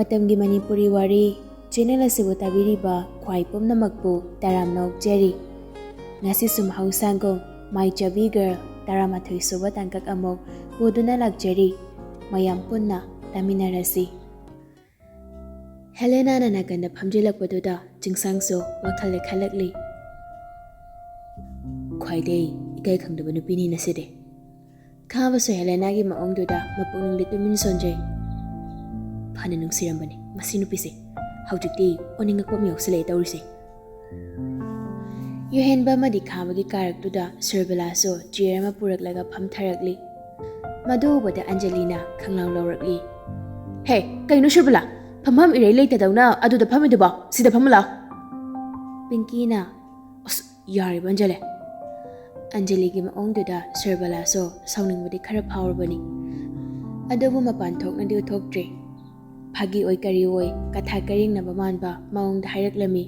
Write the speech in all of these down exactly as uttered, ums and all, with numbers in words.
ꯃꯇꯝꯒꯤ ꯃꯅꯤꯄꯨꯔꯤ ꯋꯥꯔꯤ ꯆꯦꯅꯦꯜ ꯑꯁꯤꯕꯨ ꯇꯥꯕꯤꯔꯤꯕ ꯈ꯭ꯋꯥꯏ ꯄꯨꯝꯅꯃꯛꯄꯨ ꯇꯔꯥꯝꯅ ꯑꯣꯛꯆꯔꯤ꯫ ꯉꯁꯤꯁꯨ ꯃꯍꯧꯁꯥꯒꯨꯝ ꯃꯥꯏ ꯆꯕꯤ ꯒꯔꯜ ꯇꯔꯥꯃꯥꯊꯣꯏ ꯁꯨꯕ ꯇꯥꯡꯀꯛ ꯑꯃꯨꯛ ꯄꯨꯗꯨꯅ ꯂꯥꯛꯆꯔꯤ꯫ ꯃꯌꯥꯝ ꯄꯨꯟꯅ ꯇꯥꯃꯤꯟꯅꯔꯁꯤ꯫ ꯍꯦꯂꯦꯅꯥꯅ ꯅꯥꯀꯟꯗ ꯐꯝꯖꯤꯜꯂꯛꯄꯗꯨꯗ ꯆꯤꯡꯁꯥꯡꯁꯨ ꯋꯥꯈꯜ ꯂꯩꯈꯠꯂꯛꯂꯤ꯫ ꯈ꯭ꯋꯥꯏꯗꯩ ꯏꯀꯥꯏ ꯈꯪꯗꯕ ꯅꯨꯄꯤꯅꯤ ꯅꯁꯤꯗꯤ꯫ ꯈꯥꯕꯁꯨ ꯍꯦꯂꯦꯅꯥꯒꯤ ꯃꯑꯣꯡꯗꯨꯗ ꯃꯄꯨꯛꯅꯤꯡꯗꯤ ꯇꯨꯃꯤꯟ ꯁꯣꯟꯖꯩ꯫ ꯐꯅ ꯅꯨꯡꯁꯤꯔꯝꯕꯅꯤ ꯃꯁꯤ ꯅꯨꯄꯤꯁꯦ꯫ ꯍꯧꯖꯤꯛꯇꯤ ꯑꯣꯅꯤꯡꯉꯛꯄ ꯑꯃ ꯌꯥꯎꯁꯤꯜꯂꯛꯑꯦ ꯇꯧꯔꯤꯁꯦ꯫ ꯌꯨꯍꯦꯟꯕ ꯑꯃꯗꯤ ꯈꯥꯕꯒꯤ ꯀꯥꯔꯛꯇꯨꯗ ꯁꯨꯔꯕꯂꯥꯁꯨ ꯆꯤꯌꯔ ꯑꯃ ꯄꯨꯔꯛꯂꯒ ꯐꯝꯊꯔꯛꯂꯤ꯫ ꯃꯗꯨ ꯎꯕꯗ ꯑꯟꯖꯂꯤꯅ ꯈꯪꯂꯥꯎ ꯂꯥꯎꯔꯛꯂꯤ꯫ "ꯍꯦ, ꯀꯩꯅꯣ ꯁꯨꯔꯕꯂꯥ? ꯐꯝꯐꯝ ꯏꯔꯩ ꯂꯩꯇꯗꯧꯅ ꯑꯗꯨꯗ ꯐꯝꯃꯤꯗꯨꯕꯣ? ꯁꯤꯗ ꯐꯝꯃꯨ ꯂꯥꯎ!" ꯄꯤꯡꯀꯤꯅ, "ꯑꯁ, ꯌꯥꯔꯦꯕ ꯑꯟꯖꯂꯤ!" ꯑꯟꯖꯂꯤꯒꯤ ꯃꯑꯣꯡꯗꯨꯗ ꯁꯨꯔꯕꯂꯥꯁꯨ ꯁꯥꯎꯅꯤꯡꯕꯗꯤ ꯈꯔ ꯐꯥꯎꯔꯕꯅꯤ꯫ ꯑꯗꯨꯕꯨ ꯃꯄꯥꯟ ꯊꯣꯛꯅꯗꯤ ꯎꯠꯊꯣꯛꯇ꯭ꯔꯤ꯫ ꯐꯥꯒꯤ ꯑꯣꯏ ꯀꯔꯤ ꯑꯣꯏ ꯀꯊꯥ ꯀꯔꯦꯡꯅꯕ ꯃꯥꯟꯕ ꯃꯑꯣꯡꯗ ꯍꯥꯏꯔꯛꯂꯝꯃꯤ꯫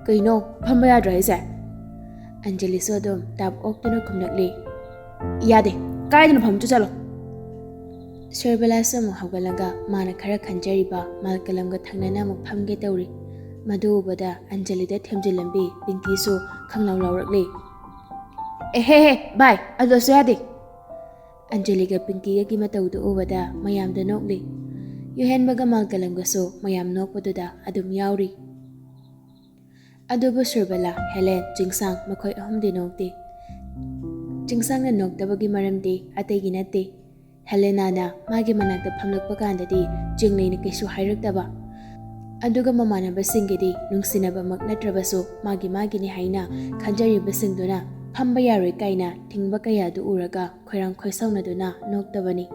"ꯀꯩꯅꯣ, ꯐꯝꯕ ꯌꯥꯗ꯭ꯔꯣ ꯍꯥꯏꯁꯦ?" ꯑꯟꯖꯂꯤꯁꯨ ꯑꯗꯨꯝ ꯇꯥꯞ ꯑꯣꯛꯇꯨꯅ ꯈꯨꯝꯂꯛꯂꯤ꯫ "ꯌꯥꯗꯦ, ꯀꯥꯏꯗꯅꯣ ꯐꯝꯗꯨ ꯆꯠꯂꯣ!" ꯁꯨꯔꯕꯂꯥꯁꯨ ꯑꯃꯨꯛ ꯍꯧꯒꯠꯂꯒ ꯃꯥꯅ ꯈꯔ ꯈꯟꯖꯔꯤꯕ ꯃꯥꯜꯀꯂꯝꯒ ꯊꯪꯅꯅ ꯑꯃꯨꯛ ꯐꯝꯒꯦ ꯇꯧꯔꯤ꯫ ꯃꯗꯨ ꯎꯕꯗ ꯑꯟꯖꯂꯤꯗ ꯊꯦꯝꯖꯤꯜꯂꯝꯕꯤ ꯄꯤꯡꯀꯤꯁꯨ ꯈꯪꯂꯥꯎ ꯂꯥꯎꯔꯛꯂꯤ꯫ "ꯑꯦꯍꯦꯍꯦ, ꯚꯥꯏ, ꯑꯗꯨꯁꯨ ꯌꯥꯗꯦ!" ꯑꯟꯖꯂꯤꯒ ꯄꯤꯡꯀꯤꯒꯒꯤ ꯃꯇꯧꯗꯨ ꯎꯕꯗ ꯃꯌꯥꯝꯗ ꯅꯣꯛꯂꯤ꯫ ꯌꯨꯍꯦꯟꯕꯒ ꯃꯥꯜꯀꯂꯝꯒꯁꯨ ꯃꯌꯥꯝ ꯅꯣꯛꯄꯗꯨꯗ ꯑꯗꯨꯝ ꯌꯥꯎꯔꯤ꯫ ꯑꯗꯨꯕꯨ ꯁꯨꯔꯕꯂꯥ, ꯍꯦꯂꯦꯟ, ꯆꯤꯡꯁꯥꯡ ꯃꯈꯣꯏ ꯑꯍꯨꯝꯗꯤ ꯅꯣꯛꯇꯦ꯫ ꯆꯤꯡꯁꯥꯡꯅ ꯅꯣꯛꯇꯕꯒꯤ ꯃꯔꯝꯗꯤ ꯑꯇꯩꯒꯤ ꯅꯠꯇꯦ꯫ ꯍꯦꯂꯦꯅꯥꯅ ꯃꯥꯒꯤ ꯃꯅꯥꯛꯇ ꯐꯝꯂꯛꯄ ꯀꯥꯟꯗꯗꯤ ꯆꯤꯡꯂꯩꯅ ꯀꯩꯁꯨ ꯍꯥꯏꯔꯛꯇꯕ꯫ ꯑꯗꯨꯒ ꯃꯃꯥꯟꯅꯕꯁꯤꯡꯒꯤꯗꯤ ꯅꯨꯡꯁꯤꯅꯕꯃꯛ ꯅꯠꯇ꯭ꯔꯕꯁꯨ ꯃꯥꯒꯤ ꯃꯥꯒꯤꯅꯤ ꯍꯥꯏꯅ ꯈꯟꯖꯔꯤꯕꯁꯤꯡꯗꯨꯅ ꯐꯝꯕ ꯌꯥꯔꯣꯏ ꯀꯥꯏꯅ ꯊꯤꯡꯕ ꯀꯌꯥꯗꯨ ꯎꯔꯒ ꯈꯣꯏꯔꯥꯡ ꯈꯣꯏꯁꯥꯎꯅꯗꯨꯅ ꯅꯣꯛꯇꯕꯅꯤ꯫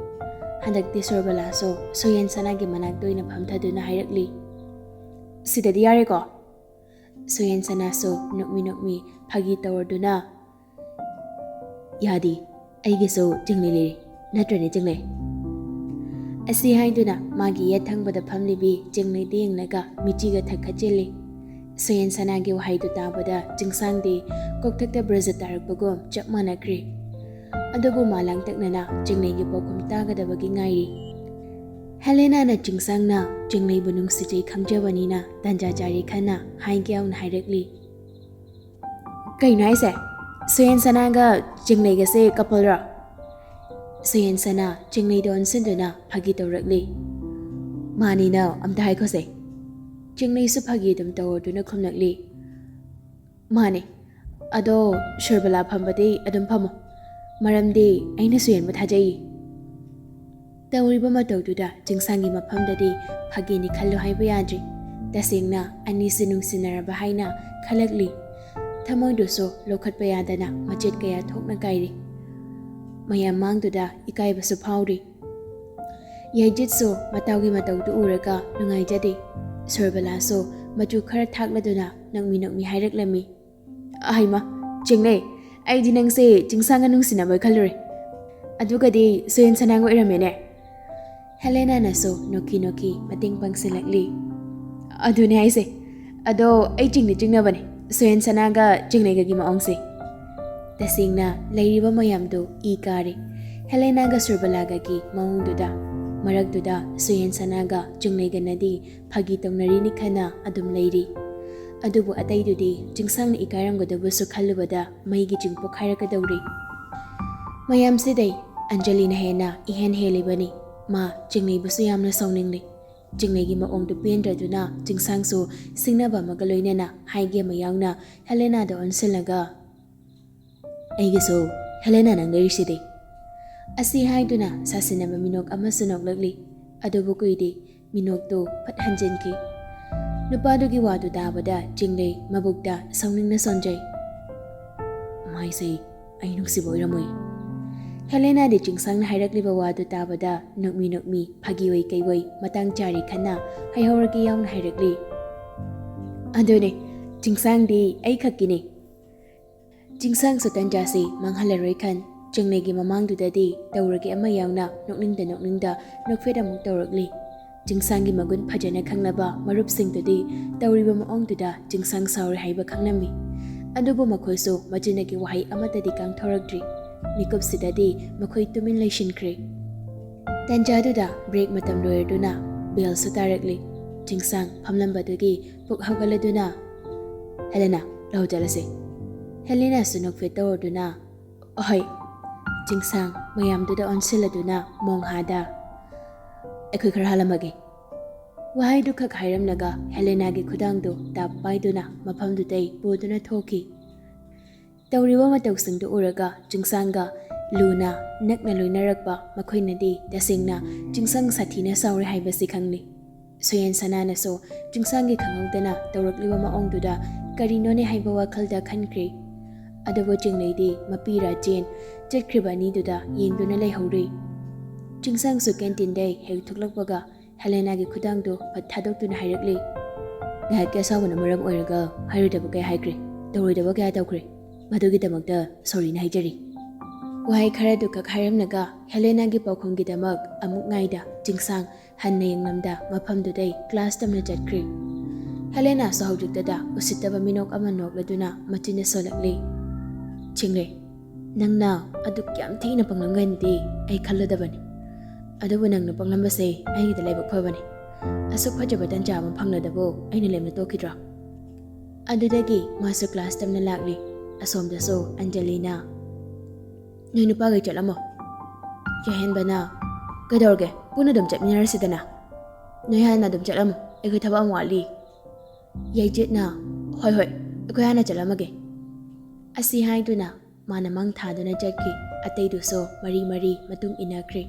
ꯍꯟꯗꯛꯇꯤ ꯁꯨꯔꯕꯂꯥꯁꯨ ꯁꯣꯌꯦꯟ ꯁꯅꯥꯒꯤ ꯃꯅꯥꯛꯇ ꯑꯣꯏꯅ ꯐꯝꯊꯗꯨꯅ ꯍꯥꯏꯔꯛꯂꯤ, "ꯁꯤꯗꯗꯤ ꯌꯥꯔꯦꯀꯣ?" ꯁꯣꯌꯦꯟ ꯁꯅꯥꯁꯨ ꯅꯣꯛꯃꯤ ꯅꯣꯛꯃꯤ ꯐꯥꯒꯤ ꯇꯧꯔꯗꯨꯅ, "ꯌꯥꯗꯤ, ꯑꯩꯒꯤꯁꯨ ꯆꯤꯡꯂꯩ ꯂꯩꯔꯤ, ꯅꯠꯇ꯭ꯔꯅꯦ ꯆꯤꯡꯂꯩ?" ꯑꯁꯤ ꯍꯥꯏꯗꯨꯅ ꯃꯥꯒꯤ ꯌꯦꯠ ꯊꯪꯕꯗ ꯐꯝꯂꯤꯕꯤ ꯆꯤꯡꯂꯩꯗ ꯌꯦꯡꯂꯒ ꯃꯤꯆꯤꯒ ꯊꯛꯈꯠꯆꯤꯜꯂꯤ꯫ ꯁꯣꯌꯦꯟ ꯁꯅꯥꯒꯤ ꯋꯥꯍꯩꯗꯨ ꯇꯥꯕꯗ ꯆꯤꯡꯁꯥꯡꯗꯤ ꯀꯣꯛꯊꯛꯇ ꯕ꯭ꯔꯖ ꯇꯥꯔꯛꯄꯒꯨꯝ ꯆꯞ ꯃꯥꯟꯅꯈ꯭ꯔꯦ꯫ ꯑꯗꯨꯕꯨ ꯃꯥ ꯂꯥꯡꯇꯛꯅꯅ ꯆꯤꯡꯂꯩꯒꯤ ꯄꯥꯎꯈꯨꯝ ꯇꯥꯒꯗꯕꯒꯤ ꯉꯥꯏꯔꯤ꯫ ꯍꯦꯂꯦꯅꯥꯅ ꯆꯤꯡꯁꯥꯡꯅ ꯆꯤꯡꯂꯩꯕꯨ ꯅꯨꯡꯁꯤꯖꯩ ꯈꯪꯖꯕꯅꯤꯅ ꯇꯟꯖꯥ ꯆꯥꯔꯦ ꯈꯟꯅ ꯍꯥꯏꯒꯦ ꯌꯥꯎꯅ ꯍꯥꯏꯔꯛꯂꯤ꯫ "ꯀꯩꯅꯣ ꯍꯥꯏꯁꯦ? ꯁꯣꯌꯦꯟ ꯁꯅꯥꯒ ꯆꯤꯡꯂꯩꯒꯁꯦ ꯀꯄꯜꯔꯣ?" ꯁꯣꯌꯦꯟ ꯁꯅꯥ ꯆꯤꯡꯂꯩꯗ ꯑꯣꯟꯁꯤꯟꯗꯨꯅ ꯐꯥꯒꯤ ꯇꯧꯔꯛꯂꯤ꯫ "ꯃꯥꯅꯤꯅ ꯑꯝꯇ ꯍꯥꯏꯈꯣꯁꯦ?" ꯆꯤꯡꯂꯩꯁꯨ ꯐꯥꯒꯤ ꯑꯗꯨꯝ ꯇꯧꯔꯗꯨꯅ ꯈꯨꯝꯂꯛꯂꯤ꯫ "ꯃꯥꯅꯦ꯫ ꯑꯗꯣ ꯁꯨꯔꯕꯂꯥ ꯐꯝꯕꯗꯤ ꯑꯗꯨꯝ ꯐꯝꯃꯣ, ꯃꯔꯝꯗꯤ ꯑꯩꯅ ꯁꯨꯌꯦꯟꯕꯨ ꯊꯥꯖꯩ꯫" ꯇꯧꯔꯤꯕ ꯃꯇꯧꯗꯨꯗ ꯆꯤꯡꯁꯥꯡꯒꯤ ꯃꯐꯝꯗꯗꯤ ꯐꯥꯒꯤꯅꯤ ꯈꯜꯂꯨ ꯍꯥꯏꯕ ꯌꯥꯗ꯭ꯔꯤ꯫ ꯇꯁꯦꯡꯅ ꯑꯅꯤꯁꯤ ꯅꯨꯡꯁꯤꯅꯔꯕ ꯍꯥꯏꯅ ꯈꯜꯂꯛꯂꯤ꯫ ꯊꯃꯣꯏꯗꯨꯁꯨ ꯂꯧꯈꯠꯄ ꯌꯥꯗꯅ ꯃꯆꯦꯠ ꯀꯌꯥ ꯊꯣꯛꯅ ꯀꯥꯏꯔꯤ꯫ ꯃꯌꯥꯝ ꯃꯥꯡꯗꯨꯗ ꯏꯀꯥꯏꯕꯁꯨ ꯐꯥꯎꯔꯤ꯫ ꯌꯥꯏꯖꯤꯠꯁꯨ ꯃꯇꯥꯎꯒꯤ ꯃꯇꯧꯗꯨ ꯎꯔꯒ ꯅꯨꯡꯉꯥꯏꯖꯗꯦ꯫ ꯁꯨꯔꯕꯂꯥꯁꯨ ꯃꯆꯨ ꯈꯔ ꯊꯥꯛꯂꯗꯨꯅ ꯅꯣꯛꯃꯤ ꯅꯣꯛꯃꯤ ꯍꯥꯏꯔꯛꯂꯝꯃꯤ꯫ "ꯑꯍꯩꯃ, ꯆꯤꯡꯂꯩ, ꯑꯩꯗꯤ ꯅꯪꯁꯦ ꯆꯤꯡꯁꯥꯡꯒ ꯅꯨꯡꯁꯤꯅꯕ ꯈꯜꯂꯨꯔꯦ꯫ ꯑꯗꯨꯒꯗꯤ ꯁꯣꯌꯦꯟ ꯁꯅꯥꯒ ꯑꯣꯏꯔꯝꯃꯦꯅꯦ?" ꯍꯦꯂꯦꯅꯥꯅꯁꯨ ꯅꯣꯛꯈꯤ ꯅꯣꯛꯈꯤ ꯃꯇꯦꯡ ꯄꯥꯡꯁꯤꯜꯂꯛꯂꯤ꯫ "ꯑꯗꯨꯅꯦ ꯍꯥꯏꯁꯦ꯫ ꯑꯗꯣ ꯑꯩ ꯆꯤꯡꯗꯤ ꯆꯤꯡꯅꯕꯅꯦ, ꯁꯣꯌꯦꯟ ꯁꯅꯥꯒ ꯆꯤꯡꯂꯩꯒꯒꯤ ꯃꯑꯣꯡꯁꯦ꯫" ꯇꯁꯦꯡꯅ ꯂꯩꯔꯤꯕ ꯃꯌꯥꯝꯗꯨ ꯏ ꯀꯥꯔꯦ꯫ ꯍꯦꯂꯦꯅꯥꯒ ꯁꯨꯔꯕꯂꯥꯒꯒꯤ ꯃꯑꯣꯡꯗꯨꯗ꯫ ꯃꯔꯛꯇꯨꯗ ꯁꯣꯌꯦꯟ ꯁꯅꯥꯒ ꯆꯤꯡꯂꯩꯒꯅꯗꯤ ꯐꯥꯒꯤ ꯇꯧꯅꯔꯤꯅꯤ ꯈꯟꯅ ꯑꯗꯨꯝ ꯂꯩꯔꯤ꯫ ꯑꯗꯨꯕꯨ ꯑꯇꯩꯗꯨꯗꯤ ꯆꯤꯡꯁꯥꯡꯅ ꯏꯀꯥꯏꯔꯝꯒꯗꯕꯁꯨ ꯈꯜꯂꯨꯕꯗ ꯃꯩꯒꯤ ꯆꯤꯡ ꯄꯣꯛꯈꯥꯏꯔꯛꯀꯗꯧꯔꯤ꯫ ꯃꯌꯥꯝꯁꯤꯗꯩ ꯑꯟꯖꯂꯤꯅ ꯍꯦꯟꯅ ꯏꯍꯦꯟ ꯍꯦꯜꯂꯤꯕꯅꯤ꯫ ꯃꯥ ꯆꯤꯡꯂꯩꯕꯨꯁꯨ ꯌꯥꯝꯅ ꯁꯥꯎꯅꯤꯡꯂꯤ꯫ ꯆꯤꯡꯂꯩꯒꯤ ꯃꯑꯣꯡꯗꯨ ꯄꯦꯟꯗ꯭ꯔꯗꯨꯅ ꯆꯤꯡꯁꯥꯡꯁꯨ ꯁꯤꯡꯅꯕ ꯑꯃꯒ ꯂꯣꯏꯅꯅ ꯍꯥꯏꯒꯦ ꯑꯃ ꯌꯥꯎꯅ ꯍꯦꯂꯦꯅꯥꯗ ꯑꯣꯟꯁꯤꯜꯂꯒ, "ꯑꯩꯒꯤꯁꯨ ꯍꯦꯂꯦꯅꯥ ꯅꯪ ꯂꯩꯔꯤꯁꯤꯗꯤ?" ꯑꯁꯤ ꯍꯥꯏꯗꯨꯅ ꯁꯥꯁꯤꯟꯅꯕ ꯃꯤꯅꯣꯛ ꯑꯃꯁꯨ ꯅꯣꯛꯂꯛꯂꯤ꯫ ꯑꯗꯨꯕꯨ ꯀꯨꯏꯗꯦ, ꯃꯤꯅꯣꯛꯇꯨ ꯐꯠ ꯍꯟꯖꯤꯟꯈꯤ꯫ ꯅꯨꯄꯥꯗꯨꯒꯤ ꯋꯥꯗꯨ ꯇꯥꯕꯗ ꯆꯤꯡꯂꯩ ꯃꯕꯨꯛꯇ ꯁꯥꯎꯅꯤꯡꯅ ꯁꯣꯟꯖꯩ꯫ "ꯃꯥꯏꯁꯦ ꯑꯩ ꯅꯨꯡꯁꯤꯕ ꯑꯣꯏꯔꯝꯃꯣꯏ꯫" ꯍꯦꯂꯦꯅꯥꯗꯤ ꯆꯤꯡꯁꯥꯡꯅ ꯍꯥꯏꯔꯛꯂꯤꯕ ꯋꯥꯗꯨ ꯇꯥꯕꯗ ꯅꯣꯛꯃꯤ ꯅꯣꯛꯃꯤ, ꯐꯥꯒꯤ ꯑꯣꯏ ꯀꯩ ꯑꯣꯏ ꯃꯇꯥꯡ ꯆꯥꯔꯤ ꯈꯟꯅ ꯍꯥꯏꯍꯧꯔꯒꯦ ꯌꯥꯎꯅ ꯍꯥꯏꯔꯛꯂꯤ꯫ "ꯑꯗꯨꯅꯦ, ꯆꯤꯡꯁꯥꯡꯗꯤ ꯑꯩ ꯈꯛꯀꯤꯅꯦ꯫" ꯆꯤꯡꯁꯥꯡꯁꯨ ꯇꯟꯖꯥꯁꯤ ꯃꯥꯡꯍꯜꯂꯔꯣꯏ ꯈꯟ ꯆꯤꯡꯂꯩꯒꯤ ꯃꯃꯥꯡꯗꯨꯗꯗꯤ ꯇꯧꯔꯒꯦ ꯑꯃ ꯌꯥꯎꯅ ꯅꯣꯛꯅꯤꯡꯗ ꯅꯣꯛꯅꯤꯡꯗ ꯅꯣꯛꯐꯦꯠ ꯑꯃꯨꯛ ꯇꯧꯔꯛꯂꯤ꯫ ꯆꯤꯡꯁꯥꯡꯒꯤ ꯃꯒꯨꯟ ꯐꯖꯅ ꯈꯪꯂꯕ ꯃꯔꯨꯞꯁꯤꯡꯗꯨꯗꯤ ꯇꯧꯔꯤꯕ ꯃꯑꯣꯡꯗꯨꯗ ꯆꯤꯡꯁꯥꯡ ꯁꯥꯎꯔꯦ ꯍꯥꯏꯕ ꯈꯪꯂꯝꯃꯤ꯫ ꯑꯗꯨꯕꯨ ꯃꯈꯣꯏꯁꯨ ꯃꯆꯤꯟꯗꯒꯤ ꯋꯥꯍꯩ ꯑꯃꯠꯇꯗꯤ ꯀꯥꯡꯊꯣꯔꯛꯇ꯭ꯔꯤ꯫ ꯃꯤꯀꯨꯞꯁꯤꯗꯗꯤ ꯃꯈꯣꯏ ꯇꯨꯃꯤꯟ ꯂꯩꯁꯤꯟꯈ꯭ꯔꯦ꯫ ꯇꯥꯟꯖꯥꯗꯨꯗ ꯕ꯭ꯔꯦꯛ ꯃꯇꯝ ꯂꯣꯏꯔꯗꯨꯅ ꯕꯦꯜꯁꯨ ꯇꯥꯔꯛꯂꯤ꯫ ꯆꯤꯡꯁꯥꯡ ꯐꯝꯂꯝꯕꯗꯨꯒꯤ ꯄꯨꯛ ꯍꯧꯒꯠꯂꯗꯨꯅ, "ꯍꯦꯂꯦꯅꯥ, ꯂꯧ ꯆꯠꯂꯁꯤ꯫" ꯍꯦꯂꯦꯅꯥꯁꯨ ꯅꯣꯛꯐꯦꯠ ꯇꯧꯔꯗꯨꯅ, "ꯑꯍꯣꯏ꯫" ꯆꯤꯡꯁꯥꯡ ꯃꯌꯥꯝꯗꯨꯗ ꯑꯣꯟꯁꯤꯜꯂꯗꯨꯅ ꯃꯣꯡꯍꯥꯗ, "ꯑꯩꯈꯣꯏ ꯈꯔ ꯍꯥꯜꯂꯝꯃꯒꯦ꯫" ꯋꯥꯍꯩꯗꯨ ꯈꯛ ꯍꯥꯏꯔꯝꯂꯒ ꯍꯦꯂꯦꯅꯥꯒꯤ ꯈꯨꯗꯥꯡꯗꯨ ꯇꯥꯞ ꯄꯥꯏꯗꯨꯅ ꯃꯐꯝꯗꯨꯗꯩ ꯄꯨꯗꯨꯅ ꯊꯣꯛꯈꯤ꯫ ꯇꯧꯔꯤꯕ ꯃꯇꯧꯁꯤꯡꯗꯨ ꯎꯔꯒ ꯆꯤꯡꯁꯥꯡꯒ ꯂꯨꯅ ꯅꯛꯅ ꯂꯣꯏꯅꯔꯛꯄ ꯃꯈꯣꯏꯅꯗꯤ ꯇꯁꯦꯡꯅ ꯆꯤꯡꯁꯥꯡ ꯁꯥꯊꯤꯅ ꯁꯥꯎꯔꯦ ꯍꯥꯏꯕꯁꯤ ꯈꯪꯂꯤ꯫ ꯁꯣꯌꯦꯟ ꯁꯅꯥꯅꯁꯨ ꯆꯤꯡꯁꯥꯡꯒꯤ ꯈꯪꯍꯧꯗꯅ ꯇꯧꯔꯛꯂꯤꯕ ꯃꯑꯣꯡꯗꯨꯗ ꯀꯔꯤꯅꯣꯅꯦ ꯍꯥꯏꯕ ꯋꯥꯈꯜꯗ ꯈꯟꯈ꯭ꯔꯦ꯫ ꯑꯗꯨꯕꯨ ꯆꯤꯡꯂꯩꯗꯤ ꯃꯄꯤꯔꯥ ꯆꯦꯟ ꯆꯠꯈ꯭ꯔꯤꯕ ꯑꯅꯤꯗꯨꯗ ꯌꯦꯡꯗꯨꯅ ꯂꯩꯍꯧꯔꯤ꯫ ꯆꯤꯡꯁꯥꯡꯁꯨ ꯀꯦꯟꯇꯤꯟꯗꯩ ꯍꯦꯛ ꯊꯣꯛꯂꯛꯄꯒ ꯍꯦꯂꯦꯅꯥꯒꯤ ꯈꯨꯗꯥꯡꯗꯨ ꯐꯠ ꯊꯥꯗꯣꯛꯇꯨꯅ ꯍꯥꯏꯔꯛꯂꯤ, "ꯉꯥꯏꯍꯥꯛꯀꯤ ꯑꯁꯥꯎꯕꯅ ꯃꯔꯝ ꯑꯣꯏꯔꯒ ꯍꯥꯏꯔꯣꯏꯗꯕ ꯀꯌꯥ ꯍꯥꯏꯈ꯭ꯔꯦ, ꯇꯧꯔꯣꯏꯗꯕ ꯀꯌꯥ ꯇꯧꯈ꯭ꯔꯦ꯫ ꯃꯗꯨꯒꯤꯗꯃꯛꯇ ꯁꯣꯔꯤꯅ ꯍꯥꯏꯖꯔꯤ꯫" ꯋꯥꯍꯩ ꯈꯔꯗꯨ ꯈꯛ ꯍꯥꯏꯔꯝꯂꯒ ꯍꯦꯂꯦꯅꯥꯒꯤ ꯄꯥꯎꯈꯨꯝꯒꯤꯗꯃꯛ ꯑꯃꯨꯛ ꯉꯥꯏꯗ ꯆꯤꯡꯁꯥꯡ ꯍꯟꯅ ꯌꯦꯡꯂꯝꯗ ꯃꯐꯝꯗꯨꯗꯩ ꯀ꯭ꯂꯥꯁ ꯇꯝꯅ ꯆꯠꯈ꯭ꯔꯤ꯫ ꯍꯦꯂꯦꯅꯥꯁꯨ ꯍꯧꯖꯤꯛꯇꯗ ꯎꯁꯤꯠꯇꯕ ꯃꯤꯅꯣꯛ ꯑꯃ ꯅꯣꯛꯂꯗꯨꯅ ꯃꯆꯤꯟꯗ ꯁꯣꯜꯂꯛꯂꯤ, "ꯆꯤꯡꯂꯩ, ꯅꯪꯅ ꯑꯗꯨꯛ ꯌꯥꯝ ꯊꯤꯅ ꯄꯪꯂꯝꯒꯅꯤꯗꯤ ꯑꯩ ꯈꯜꯂꯨꯗꯕꯅꯤ꯫ ꯑꯗꯨꯕꯨ ꯅꯪꯅ ꯄꯪꯂꯝꯕꯁꯦ ꯑꯩꯒꯤꯗ ꯂꯥꯏꯕꯛ ꯐꯕꯅꯤ꯫ ꯑꯁꯨꯛ ꯐꯖꯕ ꯇꯟꯖꯥ ꯑꯃ ꯐꯪꯂꯗꯕꯨ ꯑꯩꯅ ꯂꯦꯝꯅ ꯇꯣꯛꯈꯤꯗ꯭ꯔꯣ?" ꯑꯗꯨꯗꯒꯤ ꯃꯥꯁꯨ ꯀ꯭ꯂꯥꯁ ꯇꯝꯅ ꯂꯥꯛꯂꯤ꯫ ꯑꯁꯣꯝꯗꯁꯨ ꯑꯟꯖꯂꯤꯅ, "ꯅꯣꯏ ꯅꯨꯄꯥꯈꯩ ꯆꯠꯂꯝꯃꯣ꯫" ꯌꯥꯍꯦꯟꯕꯅ, "ꯀꯩꯗꯧꯔꯒꯦ? ꯄꯨꯟꯅ ꯑꯗꯨꯝ ꯆꯠꯃꯤꯟꯅꯔꯁꯤꯗꯅ꯫ ꯅꯣꯏ ꯍꯥꯟꯅ ꯑꯗꯨꯝ ꯆꯠꯂꯝꯃꯣ, ꯑꯩꯈꯣꯏ ꯊꯕꯛ ꯑꯃ ꯋꯥꯠꯂꯤ꯫" ꯌꯥꯏꯖꯤꯠꯅ, "ꯍꯣꯏ, ꯍꯣꯏ, ꯑꯩꯈꯣꯏ ꯍꯥꯟꯅ ꯆꯠꯂꯝꯃꯒꯦ꯫" ꯑꯁꯤ ꯍꯥꯏꯗꯨꯅ ꯃꯥꯅ ꯃꯪ ꯊꯥꯗꯨꯅ ꯆꯠꯈꯤ꯫ ꯑꯇꯩꯗꯨꯁꯨ ꯃꯔꯤ ꯃꯔꯤ ꯃꯇꯨꯡ ꯏꯟꯅꯈ꯭ꯔꯦ꯫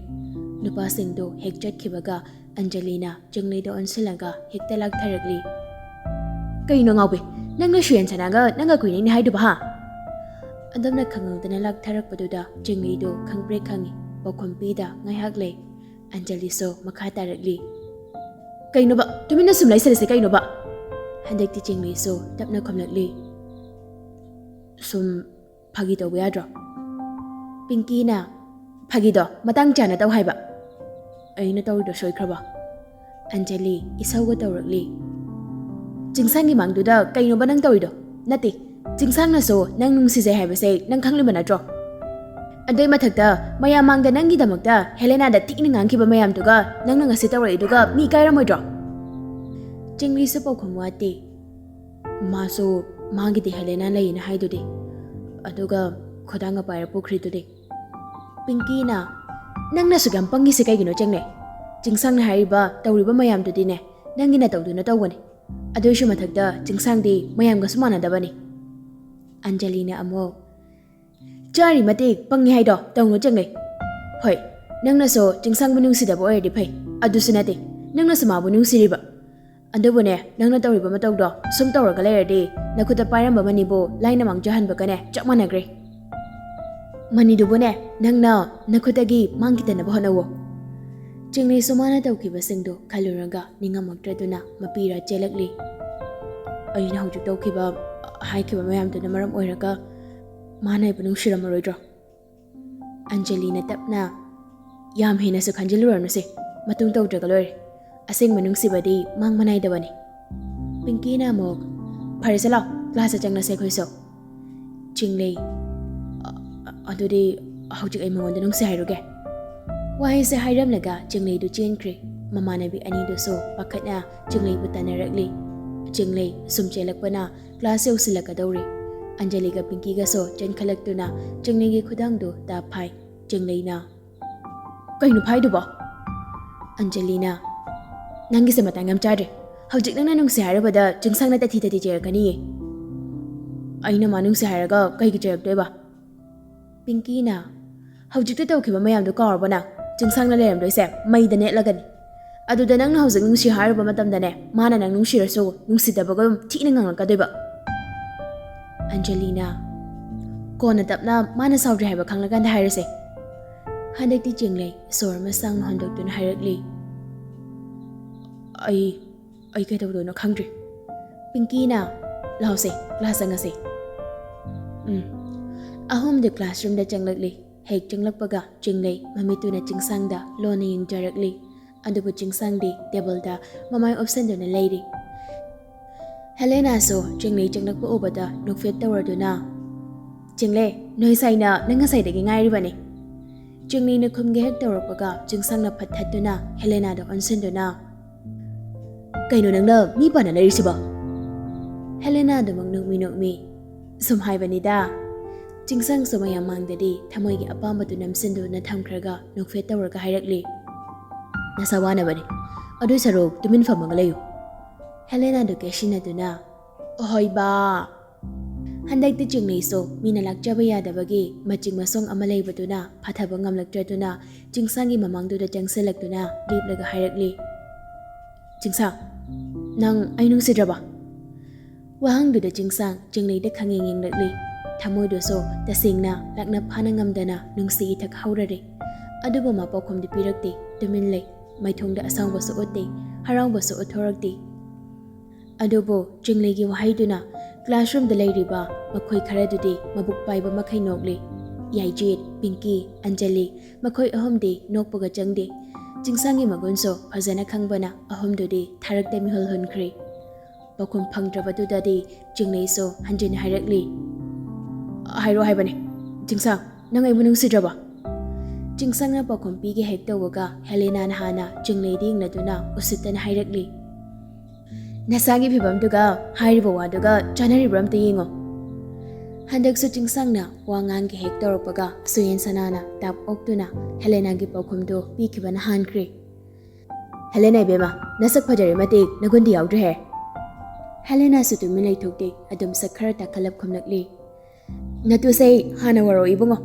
ꯅꯨꯄꯥꯁꯤꯡꯗꯨ ꯍꯦꯛ ꯆꯠꯈꯤꯕꯒ ꯑꯟꯖꯂꯤꯅ ꯆꯤꯡꯂꯩꯗ ꯑꯣꯟꯁꯤꯜꯂꯒ ꯍꯦꯛꯇ ꯂꯥꯛꯊꯔꯛꯂꯤ꯫ "ꯀꯩꯅꯣ ꯉꯥꯎꯕꯤ, ꯅꯪꯅ ꯁꯨꯌꯦꯟ ꯁꯅꯥꯒ ꯅꯪꯒ ꯀꯨꯏꯅꯩꯅꯦ ꯍꯥꯏꯗꯨꯕ, ꯍꯥ?" ꯑꯗꯨꯝꯅ ꯈꯪꯍꯧꯗꯅ ꯂꯥꯛꯊꯔꯛꯄꯗꯨꯗ ꯆꯤꯡꯂꯩꯗꯨ ꯈꯪꯄ꯭ꯔꯦꯛ ꯈꯪꯉꯤ꯫ ꯄꯥꯎꯈꯨꯝ ꯄꯤꯗ ꯉꯥꯏꯍꯥꯛ ꯂꯩ꯫ ꯑꯟꯖꯂꯤꯁꯨ ꯃꯈꯥ ꯇꯥꯔꯛꯂꯤ, "ꯀꯩꯅꯣꯕ, ꯇꯨꯃꯤꯟꯅ ꯁꯨꯝ ꯂꯩꯁꯜꯂꯤꯁꯦ ꯀꯩꯅꯣꯕ?" ꯍꯟꯗꯛꯇꯤ ꯆꯤꯡꯂꯩꯁꯨ ꯇꯞꯅ ꯈꯨꯝꯂꯛꯂꯤ, "ꯁꯨꯝ ꯐꯥꯒꯤ ꯇꯧꯕ ꯌꯥꯗ꯭ꯔꯣ?" ꯄꯤꯡꯀꯤꯅ, "ꯐꯥꯒꯤꯗꯣ ꯃꯇꯥꯡ ꯆꯥꯅ ꯇꯧ ꯍꯥꯏꯕ꯫ ꯑꯩꯅ ꯇꯧꯔꯤꯗꯣ ꯁꯣꯏꯈ꯭ꯔꯕ?" ꯑꯟꯖꯂꯤ ꯏꯁꯧꯒ ꯇꯧꯔꯛꯂꯤ, "ꯆꯤꯡꯁꯥꯡꯒꯤ ꯃꯥꯡꯗꯨꯗ ꯀꯩꯅꯣꯕ ꯅꯪ ꯇꯧꯔꯤꯗꯣ? ꯅꯠꯇꯦ, ꯆꯤꯡꯁꯥꯡꯅꯁꯨ ꯅꯪ ꯅꯨꯡꯁꯤꯖꯩ ꯍꯥꯏꯕꯁꯦ ꯅꯪ ꯈꯪꯂꯤꯕ ꯅꯠꯇ꯭ꯔꯣ?" ꯑꯗꯨꯏ ꯃꯊꯛꯇ ꯃꯌꯥꯝ ꯃꯥꯡꯗ ꯅꯪꯒꯤꯗꯃꯛꯇ ꯍꯦꯂꯦꯅꯥꯗ ꯊꯤꯅ ꯉꯥꯡꯈꯤꯕ ꯃꯌꯥꯝꯗꯨꯒ ꯅꯪꯅ ꯉꯁꯤ ꯇꯧꯔꯛꯏꯗꯨꯒ ꯃꯤ ꯀꯥꯏꯔꯝꯃꯣꯏꯗ꯭ꯔꯣ? ꯆꯤꯡꯂꯤꯁꯨ ꯄꯥꯎꯈꯨꯝ ꯋꯥꯠꯇꯦ꯫ ꯃꯥꯁꯨ ꯃꯥꯒꯤꯗꯤ ꯍꯦꯂꯦꯅꯥ ꯂꯩꯌꯦꯅ ꯍꯥꯏꯗꯨꯗꯤ, ꯑꯗꯨꯒ ꯈꯨꯗꯥꯡꯒ ꯄꯥꯏꯔ ꯄꯨꯈ꯭ꯔꯤꯗꯨꯗꯤ꯫ ꯄꯤꯡꯀꯤꯅ, "ꯅꯪꯅ ꯑꯁꯨꯛ ꯌꯥꯝ ꯄꯪꯉꯤꯁꯦ ꯀꯩꯒꯤꯅꯣ ꯆꯦꯡꯂꯩ? ꯆꯤꯡꯁꯥꯡꯅ ꯍꯥꯏꯔꯤꯕ ꯇꯧꯔꯤꯕ ꯃꯌꯥꯝꯗꯨꯗꯤꯅꯦ, ꯅꯪꯒꯤ ꯅꯇꯧꯗꯨꯅ ꯇꯧꯕꯅꯤ꯫ ꯑꯗꯨꯏꯁꯨ ꯃꯊꯛꯇ ꯆꯤꯡꯁꯥꯡꯗꯤ ꯃꯌꯥꯝꯒꯁꯨ ꯃꯥꯟꯅꯗꯕꯅꯤ꯫" ꯑꯟꯖꯂꯤꯅ ꯑꯃꯨꯛ, "ꯆꯥꯔꯤ ꯃꯇꯤꯛ ꯄꯪꯉꯤ ꯍꯥꯏꯗꯣ ꯇꯧꯅꯨ ꯆꯦꯡꯂꯩ꯫ ꯍꯣꯏ, ꯅꯪꯅꯁꯨ ꯆꯤꯡꯁꯥꯡꯕꯨ ꯅꯨꯡꯁꯤꯗꯕ ꯑꯣꯏꯔꯗꯤ ꯐꯩ, ꯑꯗꯨꯁꯨ ꯅꯠꯇꯦ, ꯅꯪꯅꯁꯨ ꯃꯥꯕꯨ ꯅꯨꯡꯁꯤꯔꯤꯕ꯫ ꯑꯗꯨꯕꯨꯅꯦ, ꯅꯪꯅ ꯇꯧꯔꯤꯕ ꯃꯇꯧꯗꯣ ꯁꯨꯝ ꯇꯧꯔꯒ ꯂꯩꯔꯗꯤ ꯅꯈꯨꯠꯇ ꯄꯥꯏꯔꯝꯕ ꯃꯅꯤꯕꯨ ꯂꯥꯏꯅ ꯃꯥꯡꯖꯍꯟꯕꯒꯅꯦ ꯆꯞ ꯃꯥꯟꯅꯈ꯭ꯔꯦ꯫ ꯃꯅꯤꯗꯨꯕꯨꯅꯦ, ꯅꯪꯅ ꯅꯈꯨꯠꯇꯒꯤ ꯃꯥꯡꯈꯤꯗꯅꯕ ꯍꯣꯠꯅꯧꯋꯣ꯫" ꯆꯤꯡꯂꯩꯁꯨ ꯃꯥꯅ ꯇꯧꯈꯤꯕꯁꯤꯡꯗꯨ ꯈꯜꯂꯨꯔꯒ ꯅꯤꯡꯉꯝꯃꯛꯇ꯭ꯔꯗꯨꯅ ꯃꯄꯤꯔ ꯆꯦꯜꯂꯛꯂꯤ꯫ "ꯑꯩꯅ ꯍꯧꯖꯤꯛ ꯇꯧꯈꯤꯕ, ꯍꯥꯏꯈꯤꯕ ꯃꯌꯥꯝꯗꯨꯅ ꯃꯔꯝ ꯑꯣꯏꯔꯒ ꯃꯥꯅ ꯑꯩꯕꯨ ꯅꯨꯡꯁꯤꯔꯝꯃꯔꯣꯏꯗ꯭ꯔꯣ?" ꯑꯟꯖꯂꯤꯅ ꯇꯞꯅ, "ꯌꯥꯝ ꯍꯦꯟꯅꯁꯨ ꯈꯟꯖꯤꯜꯂꯨꯔꯅꯨꯁꯦ, ꯃꯇꯨꯡ ꯇꯧꯗ꯭ꯔꯒ ꯂꯣꯏꯔꯦ꯫ ꯑꯁꯦꯡꯕ ꯅꯨꯡꯁꯤꯕꯗꯤ ꯃꯥꯡꯕ ꯅꯥꯏꯗꯕꯅꯤ꯫" ꯄꯤꯡꯀꯤꯅ ꯑꯃꯨꯛ, "ꯐꯔꯦꯁꯦ ꯂꯥꯎ, ꯀ꯭ꯂꯥꯁꯇ ꯆꯪꯂꯁꯦ ꯑꯩꯈꯣꯏꯁꯨ꯫" ꯆꯤꯡꯂꯩ, "ꯑ-, ꯑ-, ꯑꯗꯨꯗꯤ ꯍꯧꯖꯤꯛ ꯑꯩ ꯃꯉꯣꯟꯗ ꯅꯨꯡꯁꯤ ꯍꯥꯏꯔꯨꯒꯦ꯫" ꯋꯥꯍꯩꯁꯦ ꯍꯥꯏꯔꯝꯂꯒ ꯆꯤꯡꯂꯩꯗꯨ ꯆꯦꯟꯈ꯭ꯔꯦ꯫ ꯃꯃꯥꯟꯅꯕꯤ ꯑꯅꯤꯗꯨꯁꯨ ꯄꯥꯈꯠꯅ ꯆꯤꯡꯂꯩꯕꯨ ꯇꯥꯟꯅꯔꯛꯂꯤ꯫ ꯆꯤꯡꯂꯩ ꯁꯨꯝ ꯆꯦꯜꯂꯛꯄꯅ ꯀ꯭ꯂꯥꯁ ꯌꯧꯁꯤꯜꯂꯛꯀꯗꯧꯔꯤ꯫ ꯑꯟꯖꯂꯤꯒ ꯄꯤꯡꯀꯤꯒꯁꯨ ꯆꯦꯟꯈꯠꯂꯛꯇꯨꯅ ꯆꯤꯡꯂꯩꯒꯤ ꯈꯨꯗꯥꯡꯗꯨ ꯇꯥꯞ ꯐꯥꯏ꯫ ꯆꯤꯡꯂꯩꯅ, "ꯀꯩꯅꯣ ꯐꯥꯏꯗꯨꯕꯣ?" ꯑꯟꯖꯂꯤꯅ, "ꯅꯪꯒꯤꯁꯦ ꯃꯇꯥꯡ ꯌꯥꯝ ꯆꯥꯗ꯭ꯔꯦ꯫ ꯍꯧꯖꯤꯛ ꯅꯪꯅ ꯅꯨꯡꯁꯤ ꯍꯥꯏꯔꯕꯗ ꯆꯤꯡꯁꯥꯡꯅ ꯇꯊꯤ ꯇꯊꯤ ꯆꯩꯔꯛꯀꯅꯤꯌꯦ꯫" "ꯑꯩꯅ ꯃꯥ ꯅꯨꯡꯁꯤ ꯍꯥꯏꯔꯒ ꯀꯩꯒꯤ ꯆꯩꯔꯛꯇꯣꯏꯕ?" ꯄꯤꯡꯀꯤꯅ, "ꯍꯧꯖꯤꯛꯇ ꯇꯧꯈꯤꯕ ꯃꯌꯥꯝꯗꯣ ꯀꯥꯎꯔꯕ ꯅꯪ? ꯆꯤꯡꯁꯥꯡꯅ ꯂꯩꯔꯝꯗꯣꯏꯁꯦ ꯃꯩꯗ ꯅꯦꯠꯂꯒꯅꯤ꯫ ꯑꯗꯨꯗ ꯅꯪꯅ ꯍꯧꯖꯤꯛ ꯅꯨꯡꯁꯤ ꯍꯥꯏꯔꯨꯕ ꯃꯇꯝꯗꯅꯦ, ꯃꯥꯅ ꯅꯪ ꯅꯨꯡꯁꯤꯔꯁꯨ ꯅꯨꯡꯁꯤꯗꯕꯒꯨꯝ ꯊꯤꯅ ꯉꯥꯡꯂꯛꯀꯗꯣꯏꯕ꯫" ꯑꯟꯖꯂꯤꯅ, "ꯀꯣꯟꯅ ꯇꯞꯅ ꯃꯥꯅ ꯁꯥꯎꯗ꯭ꯔꯦ ꯍꯥꯏꯕ ꯈꯪꯂꯀꯥꯟꯗ ꯍꯥꯏꯔꯁꯦ꯫" ꯍꯟꯗꯛꯇꯤ ꯆꯤꯡꯂꯩ ꯁꯣꯔ ꯑꯃ ꯁꯥꯡꯅ ꯍꯣꯟꯗꯣꯛꯇꯨꯅ ꯍꯥꯏꯔꯛꯂꯤ, "ꯑꯩ, ꯑꯩ ꯀꯩꯗꯧꯗꯣꯏꯅꯣ ꯈꯪꯗ꯭ꯔꯦ꯫" ꯄꯤꯡꯀꯤꯅ, "ꯂꯥꯎꯁꯦ, ꯀ꯭ꯂꯥꯁ ꯆꯪꯉꯁꯦ꯫" ꯎꯝ꯫ ꯑꯍꯨꯝꯗꯨ ꯀ꯭ꯂꯥꯁꯔꯨꯝꯗ ꯆꯪꯂꯛꯂꯤ꯫ ꯍꯦꯛ ꯆꯪꯂꯛꯄꯒ ꯆꯤꯡꯂꯩ ꯃꯃꯤꯠꯇꯨꯅ ꯆꯤꯡꯁꯥꯡꯗ ꯂꯣꯟꯅ ꯌꯦꯡꯖꯔꯛꯂꯤ꯫ ꯑꯗꯨꯕꯨ ꯆꯤꯡꯁꯥꯡꯗꯤ ꯇꯦꯕꯜꯗ ꯃꯃꯥꯏ ꯑꯣꯞꯁꯟꯗꯨꯅ ꯂꯩꯔꯤ꯫ ꯍꯦꯂꯦꯅꯥꯁꯨ ꯆꯤꯡꯂꯩ ꯆꯪꯂꯛꯄ ꯎꯕꯗ ꯅꯣꯛꯐꯦꯠ ꯇꯧꯔꯗꯨꯅ, "ꯆꯤꯡꯂꯦ, ꯅꯣꯏ ꯁꯥꯏꯅ ꯅꯪ ꯉꯁꯥꯏꯗꯒꯤ ꯉꯥꯏꯔꯤꯕꯅꯤ꯫" ꯆꯤꯡꯂꯩꯅ ꯈꯨꯝꯒꯦ ꯍꯦꯛ ꯇꯧꯔꯛꯄꯒ ꯆꯤꯡꯁꯥꯡꯅ ꯐꯠ ꯊꯠꯇꯨꯅ ꯍꯦꯂꯦꯅꯥꯗ ꯑꯣꯟꯁꯤꯟꯗꯨꯅ, "ꯀꯩꯅꯣ, ꯅꯪꯅ ꯃꯤ ꯄꯥꯟꯅ ꯂꯩꯔꯤꯁꯤꯕꯣ?" ꯍꯦꯂꯦꯅꯥꯗꯃꯛ ꯅꯣꯛꯃꯤ ꯅꯣꯛꯃꯤ, "ꯁꯨꯝ ꯍꯥꯏꯕꯅꯤꯗ꯫" ꯆꯤꯡꯁꯥꯡꯁꯨ ꯃꯌꯥꯝ ꯃꯥꯡꯗꯗꯤ ꯊꯃꯣꯏꯒꯤ ꯑꯄꯥꯝꯕꯗꯨ ꯅꯝꯁꯤꯟꯗꯨꯅ ꯊꯝꯈ꯭ꯔꯒ ꯅꯣꯛꯐꯦꯠ ꯇꯧꯔꯒ ꯍꯥꯏꯔꯛꯂꯤ, "ꯅꯁꯥ ꯋꯥꯅꯕꯅꯤ꯫ ꯑꯗꯨꯏ ꯁꯔꯨꯛ ꯇꯨꯃꯤꯟ ꯐꯝꯃꯒ ꯂꯩꯌꯨ꯫" ꯍꯦꯂꯦꯅꯥꯗꯨ ꯀꯦꯁꯤꯟꯅꯗꯨꯅ, "ꯑꯍꯣꯏꯕ꯫" ꯍꯟꯗꯛꯇꯤ ꯆꯤꯡꯂꯩꯁꯨ ꯃꯤꯅ ꯂꯥꯛꯆꯕ ꯌꯥꯗꯕꯒꯤ ꯃꯆꯤꯡ ꯃꯁꯣꯡ ꯑꯃ ꯂꯩꯕꯗꯨꯅ ꯐꯥꯊꯕ ꯉꯝꯂꯛꯇ꯭ꯔꯗꯨꯅ ꯆꯤꯡꯁꯥꯡꯒꯤ ꯃꯃꯥꯡꯗꯨꯗ ꯆꯪꯁꯤꯜꯂꯛꯇꯨꯅ ꯂꯦꯞꯂꯒ ꯍꯥꯏꯔꯛꯂꯤ, "ꯆꯤꯡꯁꯥꯡ, ꯅꯪ ꯑꯩ ꯅꯨꯡꯁꯤꯗ꯭ꯔꯕ?" ꯋꯥꯍꯪꯗꯨꯗ ꯆꯤꯡꯁꯥꯡ ꯆꯤꯡꯂꯩꯗ ꯈꯪꯌꯦꯡ ꯌꯦꯡꯂꯛꯂꯤ꯫ ꯊꯃꯣꯏꯗꯨꯁꯨ ꯇꯁꯦꯡꯅ ꯂꯥꯛꯅ ꯐꯥꯅ ꯉꯝꯗꯅ ꯅꯨꯡꯁꯤ ꯏꯊꯛ ꯍꯧꯔꯔꯦ꯫ ꯑꯗꯨꯕꯨ ꯃꯥ ꯄꯥꯎꯈꯨꯝꯗꯤ ꯄꯤꯔꯛꯇꯦ, ꯇꯨꯃꯤꯟ ꯂꯩ꯫ ꯃꯥꯏꯊꯣꯡꯗ ꯑꯁꯥꯎꯕꯁꯨ ꯎꯠꯇꯦ, ꯍꯔꯥꯎꯕꯁꯨ ꯎꯠꯊꯣꯔꯛꯇꯦ꯫ ꯑꯗꯨꯕꯨ ꯆꯤꯡꯂꯩꯒꯤ ꯋꯥꯍꯩꯗꯨꯅ classroomꯗ ꯂꯩꯔꯤꯕ ꯃꯈꯣꯏ ꯈꯔꯗꯨꯗꯤ ꯃꯕꯨꯛ ꯄꯥꯏꯕ ꯃꯈꯩ ꯅꯣꯛꯂꯤ꯫ ꯌꯥꯏꯖꯤꯠ, ꯄꯤꯡꯀꯤ, ꯑꯟꯖꯂꯤ, ꯃꯈꯣꯏ ꯑꯍꯨꯝꯗꯤ ꯅꯣꯛꯄꯒ ꯆꯪꯗꯦ꯫ ꯆꯤꯡꯁꯥꯡꯒꯤ ꯃꯒꯨꯟꯁꯨ ꯐꯖꯅ ꯈꯪꯕꯅ ꯑꯍꯨꯝꯗꯨꯗꯤ ꯊꯥꯔꯛꯇ ꯃꯤꯍꯨꯜ ꯍꯨꯟꯈ꯭ꯔꯦ꯫ ꯄꯥꯎꯈꯨꯝ ꯐꯪꯗ꯭ꯔꯕꯗꯨꯗꯗꯤ ꯆꯤꯡꯂꯩꯁꯨ ꯍꯟꯖꯤꯟ ꯍꯥꯏꯔꯛꯂꯤ, "ꯍꯥꯏꯔꯣ ꯍꯥꯏꯕꯅꯦ, ꯆꯤꯡꯁꯥꯡ, ꯅꯪ ꯑꯩꯕꯨ ꯅꯨꯡꯁꯤꯗ꯭ꯔꯕ?" ꯆꯤꯡꯁꯥꯡꯅ ꯄꯥꯎꯈꯨꯝ ꯄꯤꯒꯦ ꯍꯦꯛ ꯇꯧꯕꯒ ꯍꯦꯂꯦꯅꯥꯅ ꯍꯥꯟꯅ ꯆꯤꯡꯂꯩꯗ ꯌꯦꯡꯂꯗꯨꯅ ꯎꯁꯤꯠꯇꯅ ꯍꯥꯏꯔꯛꯂꯤ, "ꯅꯁꯥꯒꯤ ꯐꯤꯕꯝꯗꯨꯒ ꯍꯥꯏꯔꯤꯕ ꯋꯥꯗꯨꯒ ꯆꯥꯅꯔꯤꯕ꯭ꯔꯥ ꯑꯝꯇ ꯌꯦꯡꯉꯣ꯫" ꯍꯟꯗꯛꯁꯨ ꯆꯤꯡꯁꯥꯡꯅ ꯋꯥ ꯉꯥꯡꯒꯦ ꯍꯦꯛ ꯇꯧꯔꯛꯄꯒ ꯁꯨꯌꯦꯟ ꯁꯅꯥꯅ ꯇꯥꯞ ꯑꯣꯛꯇꯨꯅ ꯍꯦꯂꯦꯅꯥꯒꯤ ꯄꯥꯎꯈꯨꯝꯗꯨ ꯄꯤꯈꯤꯕꯅ ꯍꯥꯟꯈ꯭ꯔꯦ꯫ "ꯍꯦꯂꯦꯅꯥ ꯏꯕꯦꯝꯃ, ꯅꯁꯛ ꯐꯖꯔꯤ ꯃꯇꯤꯛ ꯅꯒꯨꯟꯗꯤ ꯌꯥꯎꯗ꯭ꯔꯦꯍꯦ꯫" ꯍꯦꯂꯦꯅꯥꯁꯨ ꯇꯨꯃꯤꯟ ꯂꯩꯊꯣꯛꯇꯦ, ꯑꯗꯨꯝ ꯁꯛ ꯈꯔ ꯇꯥꯈꯠꯂꯞ ꯈꯨꯝꯂꯛꯂꯤ, "ꯅꯇꯨꯁꯦ ꯍꯥꯟꯅ ꯋꯥꯔꯧ ꯏꯕꯨꯡꯉꯣ꯫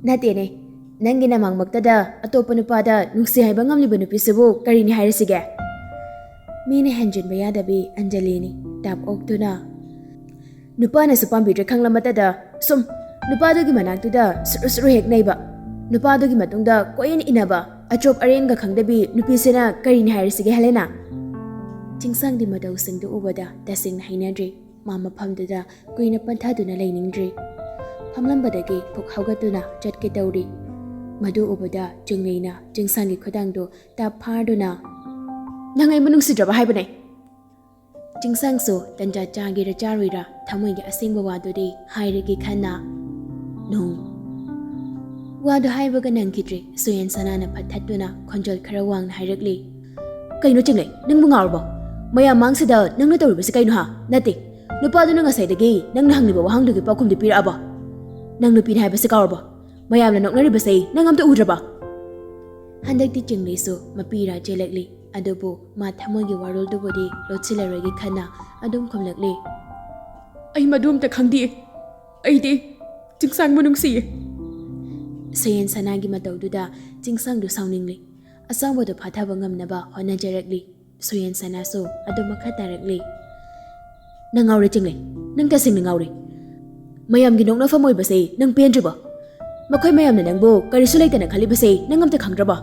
ꯅꯠꯇꯦꯅꯦ, ꯅꯪꯒꯤ ꯅꯃꯥꯡꯃꯛꯇꯗ ꯑꯇꯣꯞꯄ ꯅꯨꯄꯥꯗ ꯅꯨꯡꯁꯤ ꯍꯥꯏꯕ ꯉꯝꯂꯤꯕ ꯅꯨꯄꯤꯁꯤꯕꯨ ꯀꯔꯤꯅꯤ ꯍꯥꯏꯔꯁꯤꯒꯦ?" ꯃꯤꯅ ꯍꯦꯟꯖꯤꯟꯕ ꯌꯥꯗꯕꯤ ꯑꯟꯖꯂꯤꯅꯤ ꯇꯥꯞ ꯑꯣꯛꯇꯨꯅ, "ꯅꯨꯄꯥꯅꯁꯨ ꯄꯥꯝꯕꯤꯗ꯭ꯔꯦ ꯈꯪꯂ ꯃꯇꯗ ꯁꯨꯝ ꯅꯨꯄꯥꯗꯨꯒꯤ ꯃꯅꯥꯛꯇꯨꯗ ꯁꯨꯔꯨ ꯁꯨꯔꯨ ꯍꯦꯛ ꯅꯩꯕ, ꯅꯨꯄꯥꯗꯨꯒꯤ ꯃꯇꯨꯡꯗ ꯀꯣꯏꯏꯟ ꯏꯟꯅꯕ ꯑꯆꯣꯞ ꯑꯔꯦꯟꯒ ꯈꯪꯗꯕꯤ ꯅꯨꯄꯤꯁꯤꯅ ꯀꯔꯤꯅꯤ ꯍꯥꯏꯔꯁꯤꯒꯦ ꯍꯦꯂꯦꯅꯥ?" ꯆꯤꯡꯁꯥꯡꯗꯤ ꯃꯇꯧꯁꯤꯡꯗꯨ ꯎꯕꯗ ꯇꯁꯦꯡꯅ ꯍꯩꯅꯗ꯭ꯔꯤ꯫ ꯃꯥ ꯃꯐꯝꯗꯨꯗ ꯀꯨꯏꯅ ꯄꯟꯊꯗꯨꯅ ꯂꯩꯅꯤꯡꯗ꯭ꯔꯤ꯫ ꯐꯝꯂꯝꯕꯗꯒꯤ ꯐꯨꯛ ꯍꯧꯒꯠꯇꯨꯅ ꯆꯠꯀꯦ ꯇꯧꯔꯤ꯫ ꯃꯗꯨ ꯎꯕꯗ ꯆꯤꯡꯂꯩꯅ ꯆꯤꯡꯁꯥꯡꯒꯤ ꯈꯨꯗꯥꯡꯗꯨ ꯇꯥꯞ ꯐꯥꯗꯨꯅ, "ꯅꯪ ꯑꯩꯕꯨ ꯅꯨꯡꯁꯤꯗ꯭ꯔꯕ ꯍꯥꯏꯕꯅꯦ?" ꯆꯤꯡꯁꯥꯡꯁꯨ ꯇꯟꯖꯥ ꯆꯥꯒꯦꯔꯥ ꯆꯥꯔꯣꯏꯔꯥ ꯊꯃꯣꯏꯒꯤ ꯑꯁꯦꯡꯕ ꯋꯥꯗꯨꯗꯤ ꯍꯥꯏꯔꯒꯦ ꯈꯟꯅ, ꯅꯣꯡ꯫ ꯋꯥꯗꯨ ꯍꯥꯏꯕꯒ ꯅꯪꯈꯤꯗ꯭ꯔꯦ꯫ ꯁꯨꯌꯦꯟ ꯁꯅꯥꯅ ꯐꯠ ꯊꯠꯇꯨꯅ ꯈꯣꯟꯖꯦꯜ ꯈꯔ ꯋꯥꯡꯅ ꯍꯥꯏꯔꯛꯂꯤ꯫ "ꯀꯩꯅꯣ ꯆꯤꯡꯂꯩ, ꯅꯪꯕꯨ ꯉꯥꯎꯔꯕꯣ? ꯃꯌꯥꯝ ꯃꯥꯡꯁꯤꯗ ꯅꯪꯅ ꯇꯧꯔꯤꯕꯁꯤ ꯀꯩꯅꯣ ꯍꯥ? ꯅꯠꯇꯦ, ꯅꯨꯄꯥꯗꯨꯅ ꯉꯁꯥꯏꯗꯒꯤ ꯅꯪꯅ ꯍꯪꯂꯤꯕ ꯋꯥꯍꯪꯗꯨꯒꯤ ꯄꯥꯎꯈꯨꯝꯗꯤ ꯄꯤꯔꯛꯑꯕꯣ? ꯅꯪ ꯅꯨꯄꯤꯅꯤ ꯍꯥꯏꯕꯁꯤ ꯀꯥꯎꯔꯕꯣ? ꯃꯌꯥꯝꯅ ꯅꯣꯛꯅꯔꯤꯕꯁꯤ ꯅꯪ ꯑꯝꯇ ꯎꯗ꯭ꯔꯕ?" ꯍꯟꯗꯛꯇꯤ ꯆꯤꯡꯂꯩꯁꯨ ꯃꯄꯤ ꯏꯔꯥ ꯆꯦꯜꯂꯛꯂꯤ꯫ ꯑꯗꯨꯕꯨ ꯃꯥ ꯊꯃꯣꯏꯒꯤ ꯋꯥꯔꯣꯜꯗꯨꯕꯨꯗꯤ ꯂꯣꯠꯁꯤꯜꯂꯔꯣꯏꯒꯦ ꯈꯟꯅ ꯑꯗꯨꯝ ꯈꯨꯝꯂꯛꯂꯤ꯫ "ꯑꯩ ꯃꯗꯨ ꯑꯝꯇ ꯈꯪꯗꯤꯌꯦ꯫ ꯑꯩꯗꯤ ꯆꯤꯡꯁꯥꯡꯕꯨ ꯅꯨꯡꯁꯤꯌꯦ꯫" ꯁꯨꯌꯦꯟ ꯁꯅꯥꯒꯤ ꯃꯇꯧꯗꯨꯗ ꯆꯤꯡꯁꯥꯡꯗꯨ ꯁꯥꯎꯅꯤꯡꯂꯤ꯫ ꯑꯁꯥꯎꯕꯗꯨ ꯐꯥꯊꯕ ꯉꯝꯅꯕ ꯍꯣꯠꯅꯖꯔꯛꯂꯤ꯫ ꯁꯨꯌꯦꯟ ꯁꯅꯥꯁꯨ ꯑꯗꯨꯝ ꯃꯈꯥ ꯇꯥꯔꯛꯂꯤ꯫ "ꯅꯪ ꯉꯥꯎꯔꯦ ꯆꯤꯡꯂꯩ, ꯅꯪ ꯇꯁꯦꯡꯅ ꯉꯥꯎꯔꯦ꯫ ꯃꯌꯥꯝꯒꯤ ꯅꯣꯛꯅꯐꯝ ꯑꯣꯏꯕꯁꯦ ꯅꯪ ꯄꯦꯟꯗ꯭ꯔꯤꯕꯣ? ꯃꯈꯣꯏ ꯃꯌꯥꯝꯅ ꯅꯪꯕꯨ ꯀꯔꯤꯁꯨ ꯂꯩꯇꯅ ꯈꯜꯂꯤꯕꯁꯦ ꯅꯪ ꯑꯝꯇ ꯈꯪꯗ꯭ꯔꯕꯣ?"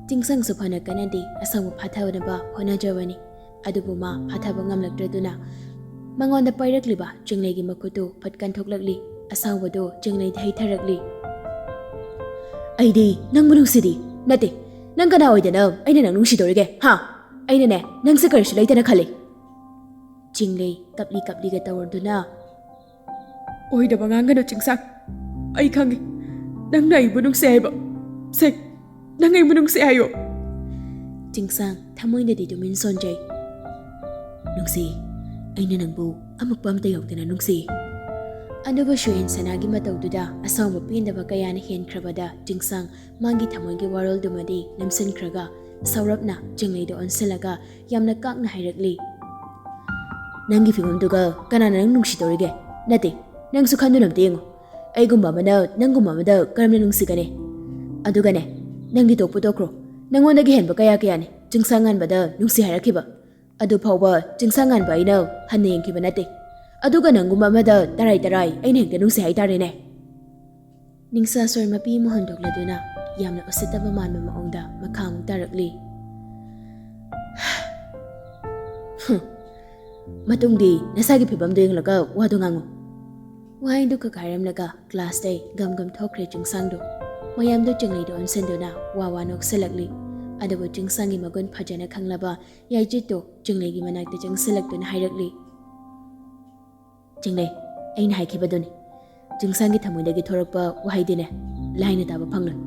ꯆꯤꯡꯁꯥꯡꯁꯨ ꯐꯅ ꯀꯟꯅꯗꯤ ꯑꯁꯥꯎꯕ ꯐꯥꯊꯅꯕ ꯍꯣꯠꯅꯖꯕꯅꯤ꯫ ꯑꯗꯨꯕꯨ ꯃꯥ ꯐꯥꯊꯕ ꯉꯝꯂꯛꯇ꯭ꯔꯗꯨꯅ ꯃꯉꯣꯟꯗ ꯄꯥꯏꯔꯛꯂꯤꯕ ꯆꯤꯡꯂꯩꯒꯤ ꯃꯈꯨꯠꯇꯨ ꯐꯠ ꯀꯟꯊꯣꯛꯂꯛꯂꯤ꯫ ꯑꯁꯥꯎꯕꯗꯨ ꯆꯤꯡꯂꯩꯗ ꯍꯩꯊꯔꯛꯂꯤ꯫ "ꯑꯩꯗꯤ ꯅꯪꯕꯨ ꯅꯨꯡꯁꯤꯗꯤ꯫ ꯅꯠꯇꯦ, ꯅꯪ ꯀꯅꯥ ꯑꯣꯏꯗꯅ ꯑꯩꯅ ꯅꯪ ꯅꯨꯡꯁꯤꯗꯧꯔꯤꯒꯦ? ꯍꯥ? ꯑꯩꯅꯅꯦ, ꯅꯪꯁꯦ ꯀꯔꯤꯁꯨ ꯂꯩꯇꯅ ꯈꯜꯂꯤ꯫" ꯆꯤꯡꯂꯩ ꯀꯞꯂꯤ ꯀꯞꯂꯤꯒ ꯇꯧꯔꯗꯨꯅ, "ꯑꯣꯏꯗꯕ ꯉꯥꯡꯒꯅꯨ ꯆꯤꯡꯁꯥꯡ꯫ ꯑꯩ ꯈꯪꯉꯤ, ꯅꯪꯅ ꯑꯩꯕꯨ ꯅꯨꯡꯁꯤ ꯍꯥꯏꯕ꯫ ꯁꯦ, ꯅꯪ ꯑꯩꯕꯨ ꯅꯨꯡꯁꯤ ꯍꯥꯏꯌꯣ꯫" ꯆꯤꯡꯁꯥꯡ ꯊꯃꯣꯏꯗꯗꯤ ꯇꯨꯃꯤꯟ ꯁꯣꯟꯖꯩ꯫ "ꯅꯨꯡꯁꯤ, ꯑꯩꯅ ꯅꯪꯕꯨ ꯑꯃꯛꯄ ꯑꯝꯇ ꯌꯥꯎꯗꯅ ꯅꯨꯡꯁꯤ꯫" ꯑꯗꯨꯕꯨ ꯁꯨꯌꯦꯟ ꯁꯅꯥꯒꯤ ꯃꯇꯧꯗꯨꯗ ꯑꯁꯥꯎꯕ ꯄꯦꯟꯗꯕ ꯀꯌꯥꯅ ꯍꯦꯟꯈ꯭ꯔꯕꯗ ꯆꯤꯡꯁꯥꯡ ꯃꯥꯒꯤ ꯊꯃꯣꯏꯒꯤ ꯋꯥꯔꯣꯜꯗꯨꯃꯗꯤ ꯅꯝꯁꯤꯟꯈ꯭ꯔꯒ ꯁꯥꯎꯔꯞꯅ ꯆꯤꯡꯂꯩꯗ ꯑꯣꯟꯁꯤꯜꯂꯒ ꯌꯥꯝꯅ ꯀꯥꯛꯅ ꯍꯥꯏꯔꯛꯂꯤ꯫ "ꯅꯪꯒꯤ ꯐꯤꯕꯝꯗꯨꯒ ꯀꯅꯥꯅ ꯅꯪ ꯅꯨꯡꯁꯤꯗꯧꯔꯤꯒꯦ? ꯅꯠꯇꯦ, ꯅꯪꯁꯨ ꯈꯟꯗꯨꯅ ꯑꯝꯇ ꯌꯦꯡꯉꯨ꯫ ꯑꯩꯒꯨꯝꯕ ꯑꯃꯅ ꯅꯪꯒꯨꯝꯕ ꯑꯃꯗ ꯀꯔꯝꯅ ꯅꯨꯡꯁꯤꯒꯅꯤ? ꯑꯗꯨꯒꯅꯦ, ꯅꯪꯗꯤ ꯇꯣꯛꯄꯨ ꯇꯣꯛꯈ꯭ꯔꯣ, ꯅꯪꯉꯣꯟꯗꯒꯤ ꯍꯦꯟꯕ ꯀꯌꯥ ꯀꯌꯥꯅꯤ ꯆꯤꯡꯁꯥꯡ ꯉꯥꯟꯕꯗ ꯅꯨꯡꯁꯤ ꯍꯥꯏꯔꯛꯈꯤꯕ꯫ ꯑꯗꯨ ꯐꯥꯎꯕ ꯆꯤꯡꯁꯥꯡ ꯉꯥꯟꯕ ꯑꯩꯅ ꯍꯟꯅ ꯌꯦꯡꯈꯤꯕ ꯅꯠꯇꯦ꯫ ꯑꯗꯨꯒ ꯅꯪꯒꯨꯝꯕ ꯑꯃꯗ ꯇꯔꯥꯏ ꯇꯔꯥꯏ ꯑꯩꯅ ꯍꯦꯛꯇ ꯅꯨꯡꯁꯤ ꯍꯥꯏꯇꯥꯔꯦꯅꯦ꯫" ꯅꯤꯡꯁꯥ ꯁ꯭ꯋꯔ ꯃꯄꯤ ꯑꯃ ꯍꯣꯟꯗꯣꯛꯂꯗꯨꯅ ꯌꯥꯝꯅ ꯎꯁꯤꯠꯇꯕ ꯃꯥꯟꯕ ꯃꯑꯣꯡꯗ ꯃꯈꯥ ꯑꯃꯨꯛ ꯇꯥꯔꯛꯂꯤ꯫ "ꯍꯝ, ꯃꯇꯨꯡꯗꯤ ꯅꯁꯥꯒꯤ ꯐꯤꯕꯝꯗꯨ ꯌꯦꯡꯂꯒ ꯋꯥꯗꯨ ꯉꯥꯡꯉꯨ꯫" ꯋꯥꯍꯩꯗꯨ ꯈꯛ ꯍꯥꯏꯔꯝꯂꯒ ꯀ꯭ꯂꯥꯁꯇꯩ ꯒꯝ ꯒꯝ ꯊꯣꯛꯈ꯭ꯔꯦ ꯆꯤꯡꯁꯥꯡꯗꯨ꯫ ꯃꯌꯥꯝꯗꯨ ꯆꯤꯡꯂꯩꯗ ꯑꯣꯟꯁꯤꯟꯗꯨꯅ ꯋꯥ ꯋꯥ ꯅꯣꯛꯁꯤꯜꯂꯛꯂꯤ꯫ ꯑꯗꯨꯕꯨ ꯆꯤꯡꯁꯥꯡꯒꯤ ꯃꯒꯨꯟ ꯐꯖꯅ ꯈꯪꯂꯕ ꯌꯥꯏꯆꯤꯠꯇꯨ ꯆꯤꯡꯂꯩꯒꯤ ꯃꯅꯥꯛꯇ ꯆꯪꯁꯤꯜꯂꯛꯇꯨꯅ ꯍꯥꯏꯔꯛꯂꯤ꯫ "ꯆꯤꯡꯂꯩ, ꯑꯩꯅ ꯍꯥꯏꯈꯤꯕꯗꯨꯅꯤ꯫ ꯆꯤꯡꯁꯥꯡꯒꯤ ꯊꯃꯣꯏꯗꯒꯤ ꯊꯣꯔꯛꯄ ꯋꯥꯍꯩꯗꯤꯅꯦ, ꯂꯥꯏꯅ ꯇꯥꯕ ꯐꯪꯂꯣꯏ꯫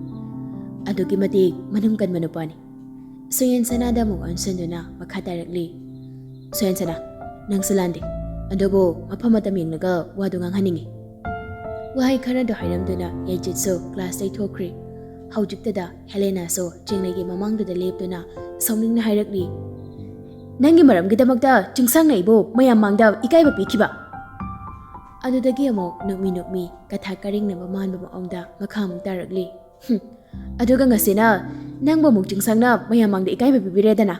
ꯑꯗꯨꯛꯀꯤ ꯃꯇꯤꯛ ꯃꯅꯨꯡ ꯀꯟꯕ ꯅꯨꯄꯥꯅꯤ꯫ ꯁꯣꯌꯦꯟ ꯁꯅꯥꯗ ꯑꯃꯨꯛ ꯑꯣꯟꯁꯤꯟꯗꯨꯅ ꯃꯈꯥ ꯇꯥꯔꯛꯂꯤ, "ꯁꯣꯌꯦꯟ ꯁꯅꯥ, ꯅꯪꯁꯨ ꯂꯥꯟꯗꯦ, ꯑꯗꯨꯕꯨ ꯃꯐꯝ ꯃꯇꯝ ꯌꯦꯡꯂꯒ ꯋꯥꯗꯨ ꯉꯥꯡꯍꯟꯅꯤꯡꯉꯤ꯫" ꯋꯥꯍꯩ ꯈꯔꯗꯨ ꯍꯥꯏꯔꯝꯗꯨꯅ ꯌꯥꯏꯖꯤꯠꯁꯨ ꯀ꯭ꯂꯥꯁꯇꯩ ꯊꯣꯛꯈ꯭ꯔꯦ꯫ ꯍꯧꯖꯤꯛꯇꯗ ꯍꯦꯂꯦꯅꯥꯁꯨ ꯆꯤꯡꯂꯩꯒꯤ ꯃꯃꯥꯡꯗꯨꯗ ꯂꯦꯞꯇꯨꯅ ꯁꯥꯎꯅꯤꯡꯅ ꯍꯥꯏꯔꯛꯂꯤ, "ꯅꯪꯒꯤ ꯃꯔꯝꯒꯤꯗꯃꯛꯇ ꯆꯤꯡꯁꯥꯡꯅ ꯑꯩꯕꯨ ꯃꯌꯥꯝ ꯃꯥꯡꯗ ꯏꯀꯥꯏꯕ ꯄꯤꯈꯤꯕ?" ꯑꯗꯨꯗꯒꯤ ꯑꯃꯨꯛ ꯅꯣꯛꯃꯤ ꯅꯣꯛꯃꯤ ꯀꯊꯥ ꯀꯔꯤꯡꯅꯕ ꯃꯥꯟꯕ ꯃꯑꯣꯡꯗ ꯃꯈꯥ ꯑꯃꯨꯛ ꯇꯥꯔꯛꯂꯤ, "ꯍꯨꯝ, ꯑꯗꯨꯒ ꯉꯁꯤꯅ ꯅꯪꯕꯨ ꯑꯃꯨꯛ ꯆꯤꯡꯁꯥꯡꯅ ꯃꯌꯥꯝ ꯃꯥꯡꯗ ꯏꯀꯥꯏꯕ ꯄꯤꯕꯤꯔꯦꯗꯅ?"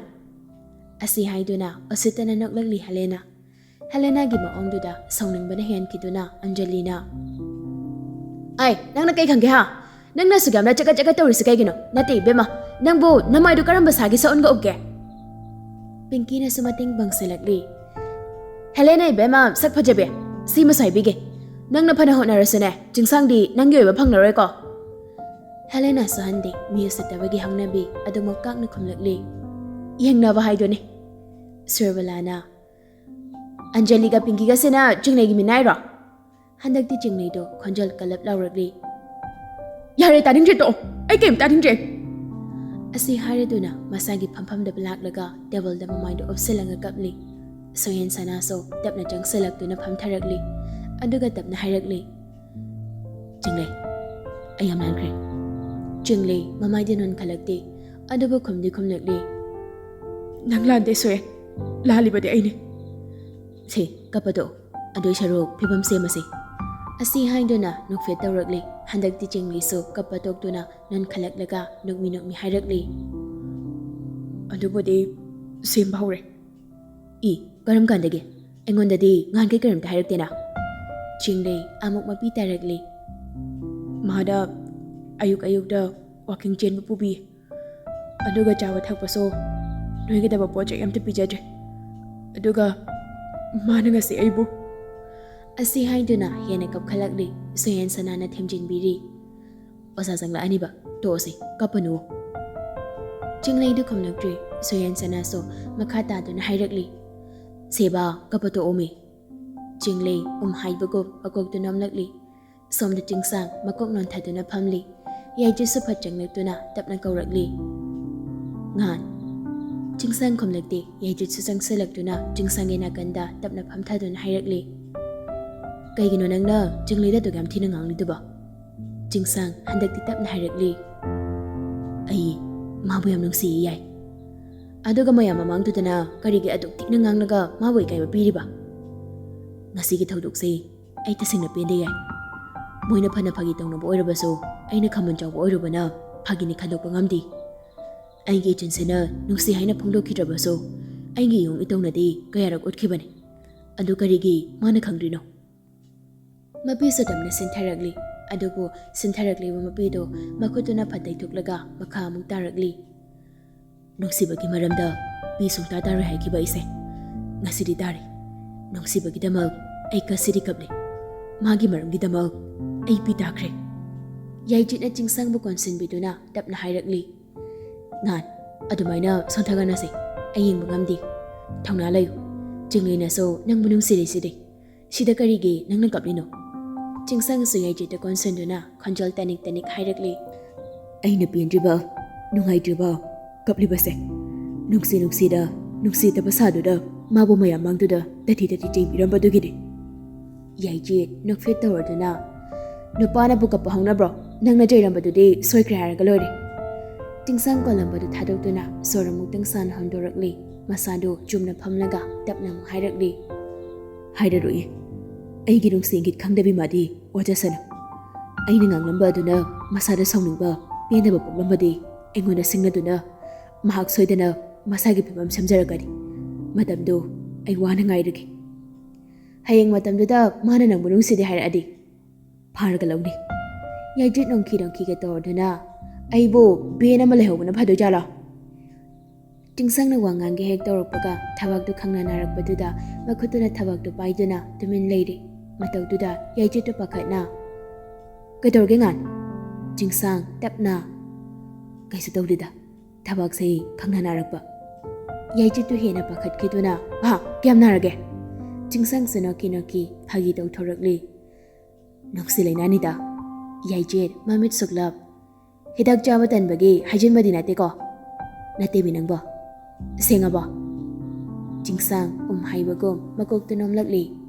ꯑꯁꯤ ꯍꯥꯏꯗꯨꯅ ꯎꯁꯤꯠꯇꯅ ꯅꯣꯛꯂꯛꯂꯤ ꯍꯦꯂꯦꯅꯥ꯫ ꯍꯦꯂꯦꯅꯥꯒꯤ ꯃꯑꯣꯡꯗꯨꯗ ꯁꯥꯎꯅꯤꯡꯕꯅ ꯍꯦꯟꯈꯤꯗꯨꯅ ꯑꯟꯖꯂꯤꯅ, "ꯑꯩ, ꯅꯪꯅ ꯀꯩ ꯈꯪꯒꯦ ꯍꯥ? ꯅꯪꯅ ꯑꯁꯨꯛ ꯌꯥꯝꯅ ꯆꯀꯠ ꯆꯀꯠ ꯇꯧꯔꯤꯁꯤ ꯀꯩꯒꯤꯅꯣ? ꯅꯠꯇꯦ ꯏꯕꯦꯝꯃ, ꯅꯪꯕꯨ ꯅꯃꯥꯏꯗꯨ ꯀꯔꯝꯕ ꯁꯥꯒꯤ ꯁꯛ ꯑꯣꯟꯒ ꯎꯞꯀꯦ?" ꯄꯤꯡꯀꯤꯅꯁꯨ ꯃꯇꯦꯡ ꯄꯥꯡꯁꯤꯜꯂꯛꯂꯤ꯫ "ꯍꯦꯂꯦꯅꯥ ꯏꯕꯦꯝꯃ, ꯁꯛ ꯐꯖꯕꯤ, ꯁꯤꯃꯁꯨ ꯍꯥꯏꯕꯤꯒꯦ꯫ ꯅꯪꯅ ꯐꯅ ꯍꯣꯠꯅꯔꯁꯨꯅꯦ, ꯆꯤꯡꯁꯥꯡꯗꯤ ꯅꯪꯒꯤ ꯑꯣꯏꯕ ꯐꯪꯂꯔꯣꯏꯀꯣ?" ꯍꯦꯂꯦꯅꯥꯁꯨ ꯍꯟꯗꯦ, ꯃꯤ ꯎꯁꯤꯠꯇꯕꯒꯤ ꯍꯧꯅꯕꯤ ꯑꯗꯨꯃꯛ ꯀꯥꯛꯅ ꯈꯨꯝꯂꯛꯂꯤ꯫ "ꯌꯦꯡꯅꯕ ꯍꯥꯏꯗꯨꯅꯤ꯫" ꯁꯨꯔꯕꯂꯥꯅ, "ꯑꯟꯖꯂꯤꯒ ꯄꯤꯡꯀꯤꯒꯁꯤꯅ ꯆꯤꯡꯂꯩꯒꯤ ꯃꯤꯅꯥꯏꯔꯣ?" ꯍꯟꯗꯛꯇꯤ ꯆꯤꯡꯂꯩꯗꯣ ꯈꯣꯟꯖꯦꯜ ꯀꯜꯂꯞ ꯂꯥꯎꯔꯛꯂꯤ꯫ "ꯌꯥꯔꯦ, ꯇꯥꯅꯤꯡꯗ꯭ꯔꯦ, ꯇꯣꯛꯑꯣ꯫ ꯑꯩ ꯀꯩꯝ ꯇꯥꯅꯤꯡꯗ꯭ꯔꯦ꯫" ꯑꯁꯤ ꯍꯥꯏꯔꯗꯨꯅ ꯃꯁꯥꯒꯤ ꯐꯝꯐꯝꯗ ꯂꯥꯛꯂꯒ ꯇꯦꯕꯜꯗ ꯃꯃꯥꯏꯗꯨ ꯎꯞꯁꯤꯜꯂꯒ ꯀꯞꯂꯤ꯫ ꯁꯣꯌꯦꯟ ꯁꯅꯥꯁꯨ ꯇꯞꯅ ꯆꯪꯁꯤꯜꯂꯛꯇꯨꯅ ꯐꯝꯊꯔꯛꯂꯤ꯫ ꯑꯗꯨꯒ ꯇꯞꯅ ꯍꯥꯏꯔꯛꯂꯤ, "ꯆꯤꯡꯂꯩ, ꯑꯩ ꯌꯥꯝ ꯂꯥꯟꯈ꯭ꯔꯦ꯫" ꯆꯤꯡꯂꯩ ꯃꯃꯥꯏꯗꯤ ꯅꯣꯟꯈꯠꯂꯛꯇꯦ, ꯑꯗꯨꯕꯨ ꯈꯨꯝꯗꯤ ꯈꯨꯝꯂꯛꯂꯤ, "ꯅꯪ ꯂꯥꯟꯗꯦ ꯁꯣꯌꯦꯟ, ꯂꯥꯜꯂꯤꯕꯗꯤ ꯑꯩꯅꯤ꯫ ꯁꯦ, ꯀꯞꯄ ꯇꯣꯛꯑꯣ, ꯑꯗꯨꯏ ꯁꯔꯨꯛ ꯐꯤꯕꯝ ꯁꯦꯝꯃꯁꯤ꯫" ꯑꯁꯤ ꯍꯥꯏꯗꯨꯅ ꯅꯣꯛꯐꯦꯠ ꯇꯧꯔꯛꯂꯤ꯫ ꯍꯟꯗꯛꯇꯤ ꯆꯤꯡꯂꯩꯁꯨ ꯀꯞꯄ ꯇꯣꯛꯇꯨꯅ ꯅꯣꯟꯈꯠꯂꯛꯂꯒ ꯅꯣꯛꯃꯤ ꯅꯣꯛꯃꯤ ꯍꯥꯏꯔꯛꯂꯤ, "ꯑꯗꯨꯕꯨꯗꯤ ꯁꯦꯝꯕ ꯍꯧꯔꯦ꯫" "ꯏ, ꯀꯔꯝ ꯀꯥꯟꯗꯒꯤ? ꯑꯩꯉꯣꯟꯗꯗꯤ ꯉꯍꯥꯟꯈꯩ ꯀꯔꯤꯝꯇ ꯍꯥꯏꯔꯛꯇꯦꯅ?" ꯆꯤꯡꯂꯩ ꯑꯃꯨꯛ ꯃꯄꯤ ꯇꯥꯔꯛꯂꯤ꯫ "ꯃꯥꯗ ꯑꯌꯨꯛ ꯑꯌꯨꯛꯇ ꯋꯥꯀꯤꯡ ꯆꯦꯟꯕ ꯄꯨꯕꯤ꯫ ꯑꯗꯨꯒ ꯆꯥꯕ ꯊꯛꯄꯁꯨ ꯅꯣꯏꯒꯗꯕ ꯄꯣꯠ ꯆꯩ ꯑꯝꯇ ꯄꯤꯖꯗ꯭ꯔꯦ꯫ ꯑꯗꯨꯒ ꯃꯥꯅ ꯉꯁꯤ ꯑꯩꯕꯨ꯫" ꯑꯁꯤ ꯍꯥꯏꯗꯨꯅ ꯍꯦꯟꯅ ꯀꯞꯈꯠꯂꯛꯂꯤ꯫ ꯁꯣꯌꯦꯟ ꯁꯅꯥꯅ ꯊꯦꯝꯖꯤꯟꯕꯤꯔꯤ, "ꯑꯣꯖꯥ ꯆꯪꯂꯛꯑꯅꯤꯕ, ꯇꯣꯛꯑꯁꯤ, ꯀꯞꯄꯅꯨ꯫" ꯆꯤꯡꯂꯩꯗꯨ ꯈꯨꯝꯂꯛꯇ꯭ꯔꯤ꯫ ꯁꯣꯌꯦꯟ ꯁꯅꯥꯁꯨ ꯃꯈꯥ ꯇꯥꯗꯨꯅ ꯍꯥꯏꯔꯛꯂꯤ, "ꯁꯦꯕꯥ, ꯀꯞꯄ ꯇꯣꯛꯑꯣꯃꯤ꯫" ꯆꯤꯡꯂꯩ ꯎꯝ ꯍꯥꯏꯕꯒꯨꯝ ꯃꯀꯣꯛꯇꯨ ꯅꯣꯝꯂꯛꯂꯤ꯫ ꯁꯣꯝꯗ ꯆꯤꯡꯁꯥꯡ ꯃꯀꯣꯛ ꯅꯣꯟꯊꯗꯨꯅ ꯐꯝꯂꯤ꯫ ꯌꯥꯏꯖꯤꯠꯁꯨ ꯐꯠ ꯆꯪꯂꯛꯇꯨꯅ ꯇꯞꯅ ꯀꯧꯔꯛꯂꯤ, "ꯉꯥꯟ!" ꯆꯤꯡꯁꯥꯡ ꯈꯨꯝꯂꯛꯇꯦ꯫ ꯌꯥꯏꯖꯤꯠꯁꯨ ꯆꯪꯁꯤꯜꯂꯛꯇꯨꯅ ꯆꯤꯡꯁꯥꯡꯒꯤ ꯅꯥꯀꯟꯗ ꯇꯞꯅ ꯐꯝꯊꯗꯨꯅ ꯍꯥꯏꯔꯛꯂꯤ, "ꯀꯩꯒꯤꯅꯣ ꯅꯪꯅ ꯆꯤꯡꯂꯩꯗ ꯑꯗꯨꯛ ꯌꯥꯝ ꯊꯤꯅ ꯉꯥꯡꯂꯤꯗꯨꯕꯣ?" ꯆꯤꯡꯁꯥꯡ ꯍꯟꯗꯛꯇꯤ ꯇꯞꯅ ꯍꯥꯏꯔꯛꯂꯤ, "ꯑꯩ ꯃꯥꯕꯨ ꯌꯥꯝ ꯅꯨꯡꯁꯤꯌꯦ, ꯌꯥꯏ꯫ ꯑꯗꯨꯒ ꯃꯌꯥꯝ ꯃꯃꯥꯡꯗꯨꯗꯅ ꯀꯔꯤꯒꯤ ꯑꯗꯨꯛ ꯊꯤꯅ ꯉꯥꯡꯂꯒ ꯃꯥꯕꯨ ꯏꯀꯥꯏꯕ ꯄꯤꯔꯤꯕ? ꯉꯁꯤꯒꯤ ꯊꯧꯗꯣꯛꯁꯦ ꯑꯩ ꯇꯁꯦꯡꯅ ꯄꯦꯟꯗꯦ, ꯌꯥꯏ꯫ ꯃꯣꯏꯅ ꯐꯅ ꯐꯥꯒꯤ ꯇꯧꯅꯕ ꯑꯣꯏꯔꯕꯁꯨ, ꯑꯩꯅ ꯈꯝꯕꯟ ꯆꯥꯎꯕ ꯑꯣꯏꯔꯨꯕꯅ ꯐꯥꯒꯤꯅꯤ ꯈꯟꯗꯣꯛꯄ ꯉꯝꯗꯦ꯫ ꯑꯩꯒꯤ ꯏꯆꯤꯟꯁꯤꯅ ꯅꯨꯡꯁꯤ ꯍꯥꯏꯅ ꯐꯣꯡꯗꯣꯛꯈꯤꯗ꯭ꯔꯕꯁꯨ, ꯑꯩꯒꯤ ꯏꯌꯨꯝ ꯏꯇꯧꯅꯗꯤ ꯀꯌꯥꯔꯛ ꯎꯠꯈꯤꯕꯅꯤ꯫ ꯑꯗꯨ ꯀꯔꯤꯒꯤ ꯃꯥꯅ ꯈꯪꯗ꯭ꯔꯤꯅꯣ?" ꯃꯄꯤꯁꯨ ꯇꯞꯅ ꯁꯤꯟꯊꯔꯛꯂꯤ꯫ ꯑꯗꯨꯕꯨ ꯁꯤꯟꯊꯔꯛꯂꯤꯕ ꯃꯄꯤꯗꯨ ꯃꯈꯨꯠꯇꯨꯅ ꯐꯠ ꯇꯩꯊꯣꯛꯂꯒ ꯃꯈꯥ ꯑꯃꯨꯛ ꯇꯥꯔꯛꯂꯤ꯫ "ꯅꯨꯡꯁꯤꯕꯒꯤ ꯃꯔꯝꯗ ꯄꯤ ꯁꯨꯡꯇꯥ ꯇꯥꯔꯣꯏ ꯍꯥꯏꯈꯤꯕ ꯑꯩꯁꯦ ꯉꯁꯤꯗꯤ ꯇꯥꯔꯦ꯫ ꯅꯨꯡꯁꯤꯕꯒꯤꯗꯃꯛ ꯑꯩ ꯉꯁꯤꯗꯤ ꯀꯞꯂꯦ꯫ ꯃꯥꯒꯤ ꯃꯔꯝꯒꯤꯗꯃꯛ ꯑꯩ ꯄꯤ ꯇꯥꯈ꯭ꯔꯦ꯫" ꯌꯥꯏꯖꯤꯠꯅ ꯆꯤꯡꯁꯥꯡꯕꯨ ꯀꯣꯟꯁꯤꯟꯕꯤꯗꯨꯅ ꯇꯞꯅ ꯍꯥꯏꯔꯛꯂꯤ, "ꯉꯥꯟ, ꯑꯗꯨꯃꯥꯏꯅ ꯁꯣꯟꯊꯒꯅꯁꯦ꯫ ꯑꯩ ꯌꯦꯡꯕ ꯉꯝꯗꯦ꯫ ꯊꯧꯅꯥ ꯂꯩꯌꯨ꯫ ꯆꯤꯡꯂꯩꯅꯁꯨ ꯅꯪꯕꯨ ꯅꯨꯡꯁꯤꯔꯤꯁꯤꯗꯤ꯫ ꯁꯤꯗ ꯀꯔꯤꯒꯤ ꯅꯪꯅ ꯀꯞꯂꯤꯅꯣ?" ꯆꯤꯡꯁꯥꯡꯁꯨ ꯌꯥꯏꯖꯤꯠꯇ ꯀꯣꯟꯁꯤꯟꯗꯨꯅ ꯈꯣꯟꯖꯦꯜ ꯇꯅꯤꯛ ꯇꯅꯤꯛ ꯍꯥꯏꯔꯛꯂꯤ, "ꯑꯩꯅ ꯄꯦꯟꯗ꯭ꯔꯤꯕ, ꯅꯨꯡꯉꯥꯏꯇ꯭ꯔꯤꯕ, ꯀꯞꯂꯤꯕꯁꯦ ꯅꯨꯡꯁꯤ ꯅꯨꯡꯁꯤꯗ, ꯅꯨꯡꯁꯤꯗꯕ ꯁꯥꯗꯨꯗ ꯃꯥꯕꯨ ꯃꯌꯥꯝ ꯃꯥꯡꯗꯨꯗ ꯇꯊꯤ ꯇꯊꯤ ꯆꯩꯕꯤꯔꯝꯕꯗꯨꯒꯤꯅꯤ꯫" ꯌꯥꯏꯖꯤꯠ ꯅꯣꯛꯐꯦꯠ ꯇꯧꯔꯗꯨꯅ, "ꯅꯨꯄꯥꯅꯕꯨ ꯀꯞꯄ ꯍꯧꯅꯕ꯭ꯔꯣ? ꯅꯪꯅ ꯆꯩꯔꯝꯕꯗꯨꯗꯤ ꯁꯣꯏꯈ꯭ꯔꯦ ꯍꯥꯏꯔꯒ ꯂꯣꯏꯔꯦ꯫" ꯆꯤꯡꯁꯥꯡ ꯀꯣꯜꯂꯝꯕꯗꯨ ꯊꯥꯗꯣꯛꯇꯨꯅ ꯁꯣꯔ ꯑꯃꯨꯛꯇꯪ ꯁꯥꯟꯅ ꯍꯣꯟꯗꯣꯔꯛꯂꯤ꯫ ꯃꯁꯥꯗꯨ ꯆꯨꯝꯅ ꯐꯝꯂꯒ ꯇꯞꯅ ꯑꯃꯨꯛ ꯍꯥꯏꯔꯛꯂꯤ, "ꯍꯥꯏꯔꯔꯣꯏꯌꯦ꯫ ꯑꯩꯒꯤ ꯅꯨꯡꯁꯤ ꯏꯪꯒꯤꯠ ꯈꯪꯗꯕꯤ ꯃꯥꯗꯤ ꯑꯣꯖꯁꯅꯨ꯫ ꯑꯩꯅ ꯉꯥꯡꯂꯝꯕ ꯑꯗꯨꯅ ꯃꯁꯥꯗ ꯁꯥꯎꯅꯤꯡꯕ, ꯄꯦꯟꯗꯕ ꯄꯣꯛꯂꯝꯕꯗꯤ ꯑꯩꯉꯣꯟꯗ ꯁꯤꯡꯅꯗꯨꯅ ꯃꯍꯥꯛ ꯁꯣꯏꯗꯅ ꯃꯁꯥꯒꯤ ꯐꯤꯕꯝ ꯁꯦꯝꯖꯔꯛꯀꯅꯤ꯫ ꯃꯇꯝꯗꯨ ꯑꯩ ꯋꯥꯅ ꯉꯥꯏꯔꯒꯦ꯫ ꯍꯌꯦꯡ ꯃꯇꯝꯗꯨꯗ ꯃꯥꯅ ꯅꯪꯕꯨ ꯅꯨꯡꯁꯤꯗꯦ ꯍꯥꯏꯔꯛꯑꯗꯤ ꯐꯥꯔꯒ ꯂꯧꯅꯤ꯫" ꯌꯥꯏꯖꯤꯠ ꯅꯣꯡꯈꯤ ꯅꯣꯡꯈꯤꯒ ꯇꯧꯔꯗꯨꯅ, "ꯑꯩꯕꯨ ꯚꯦꯟ ꯑꯃ ꯂꯩꯍꯧꯕꯅ ꯐꯗꯣꯏꯖꯥꯠꯂꯣ?" ꯆꯤꯡꯁꯥꯡꯅ ꯋꯥ ꯉꯥꯡꯒꯦ ꯍꯦꯛ ꯇꯧꯔꯛꯄꯒ ꯊꯕꯥꯛꯇꯨ ꯈꯪꯅ ꯅꯥꯔꯛꯄꯗꯨꯗ ꯃꯈꯨꯠꯇꯨꯅ ꯊꯕꯥꯛꯇꯨ ꯄꯥꯏꯗꯨꯅ ꯇꯨꯃꯤꯟ ꯂꯩꯔꯦ꯫ ꯃꯇꯧꯗꯨꯗ ꯌꯥꯏꯖꯤꯠꯇꯨ ꯄꯥꯈꯠꯅ, "ꯀꯩꯗꯧꯔꯒꯦ ꯉꯥꯟ?" ꯆꯤꯡꯁꯥꯡ ꯇꯞꯅ, "ꯀꯩꯁꯨ ꯇꯧꯗꯦꯗ, ꯊꯕꯥꯛꯁꯦ ꯈꯪꯅ ꯅꯥꯔꯛꯄ꯫" ꯌꯥꯏꯖꯤꯠꯇꯨ ꯍꯦꯟꯅ ꯄꯥꯈꯠꯈꯤꯗꯨꯅ, "ꯚꯥ, ꯀꯌꯥꯝ ꯅꯥꯔꯒꯦ?" ꯆꯤꯡꯁꯥꯡꯁꯨ ꯅꯣꯛꯈꯤ ꯅꯣꯛꯈꯤ ꯐꯥꯒꯤ ꯇꯧꯊꯣꯔꯛꯂꯤ꯫ ꯅꯨꯡꯁꯤ ꯂꯩꯅꯥꯅꯤꯗ꯫ ꯌꯥꯏꯆꯦꯠ, ꯃꯃꯤꯠ ꯁꯨꯛꯂꯞ꯫ ꯍꯤꯗꯥꯛ ꯆꯥꯕ ꯇꯟꯕꯒꯤ ꯍꯥꯏꯖꯤꯟꯕꯗꯤ ꯅꯠꯇꯦꯀꯣ? ꯅꯠꯇꯦꯃꯤ ꯅꯪꯕꯣ꯫ ꯁꯦꯡꯉꯕꯣ? ꯆꯤꯡꯁꯥꯡ ꯎꯝ ꯍꯥꯏꯕꯒꯨꯝ ꯃꯀꯣꯛꯇꯨ ꯅꯣꯝꯂꯛꯂꯤ꯫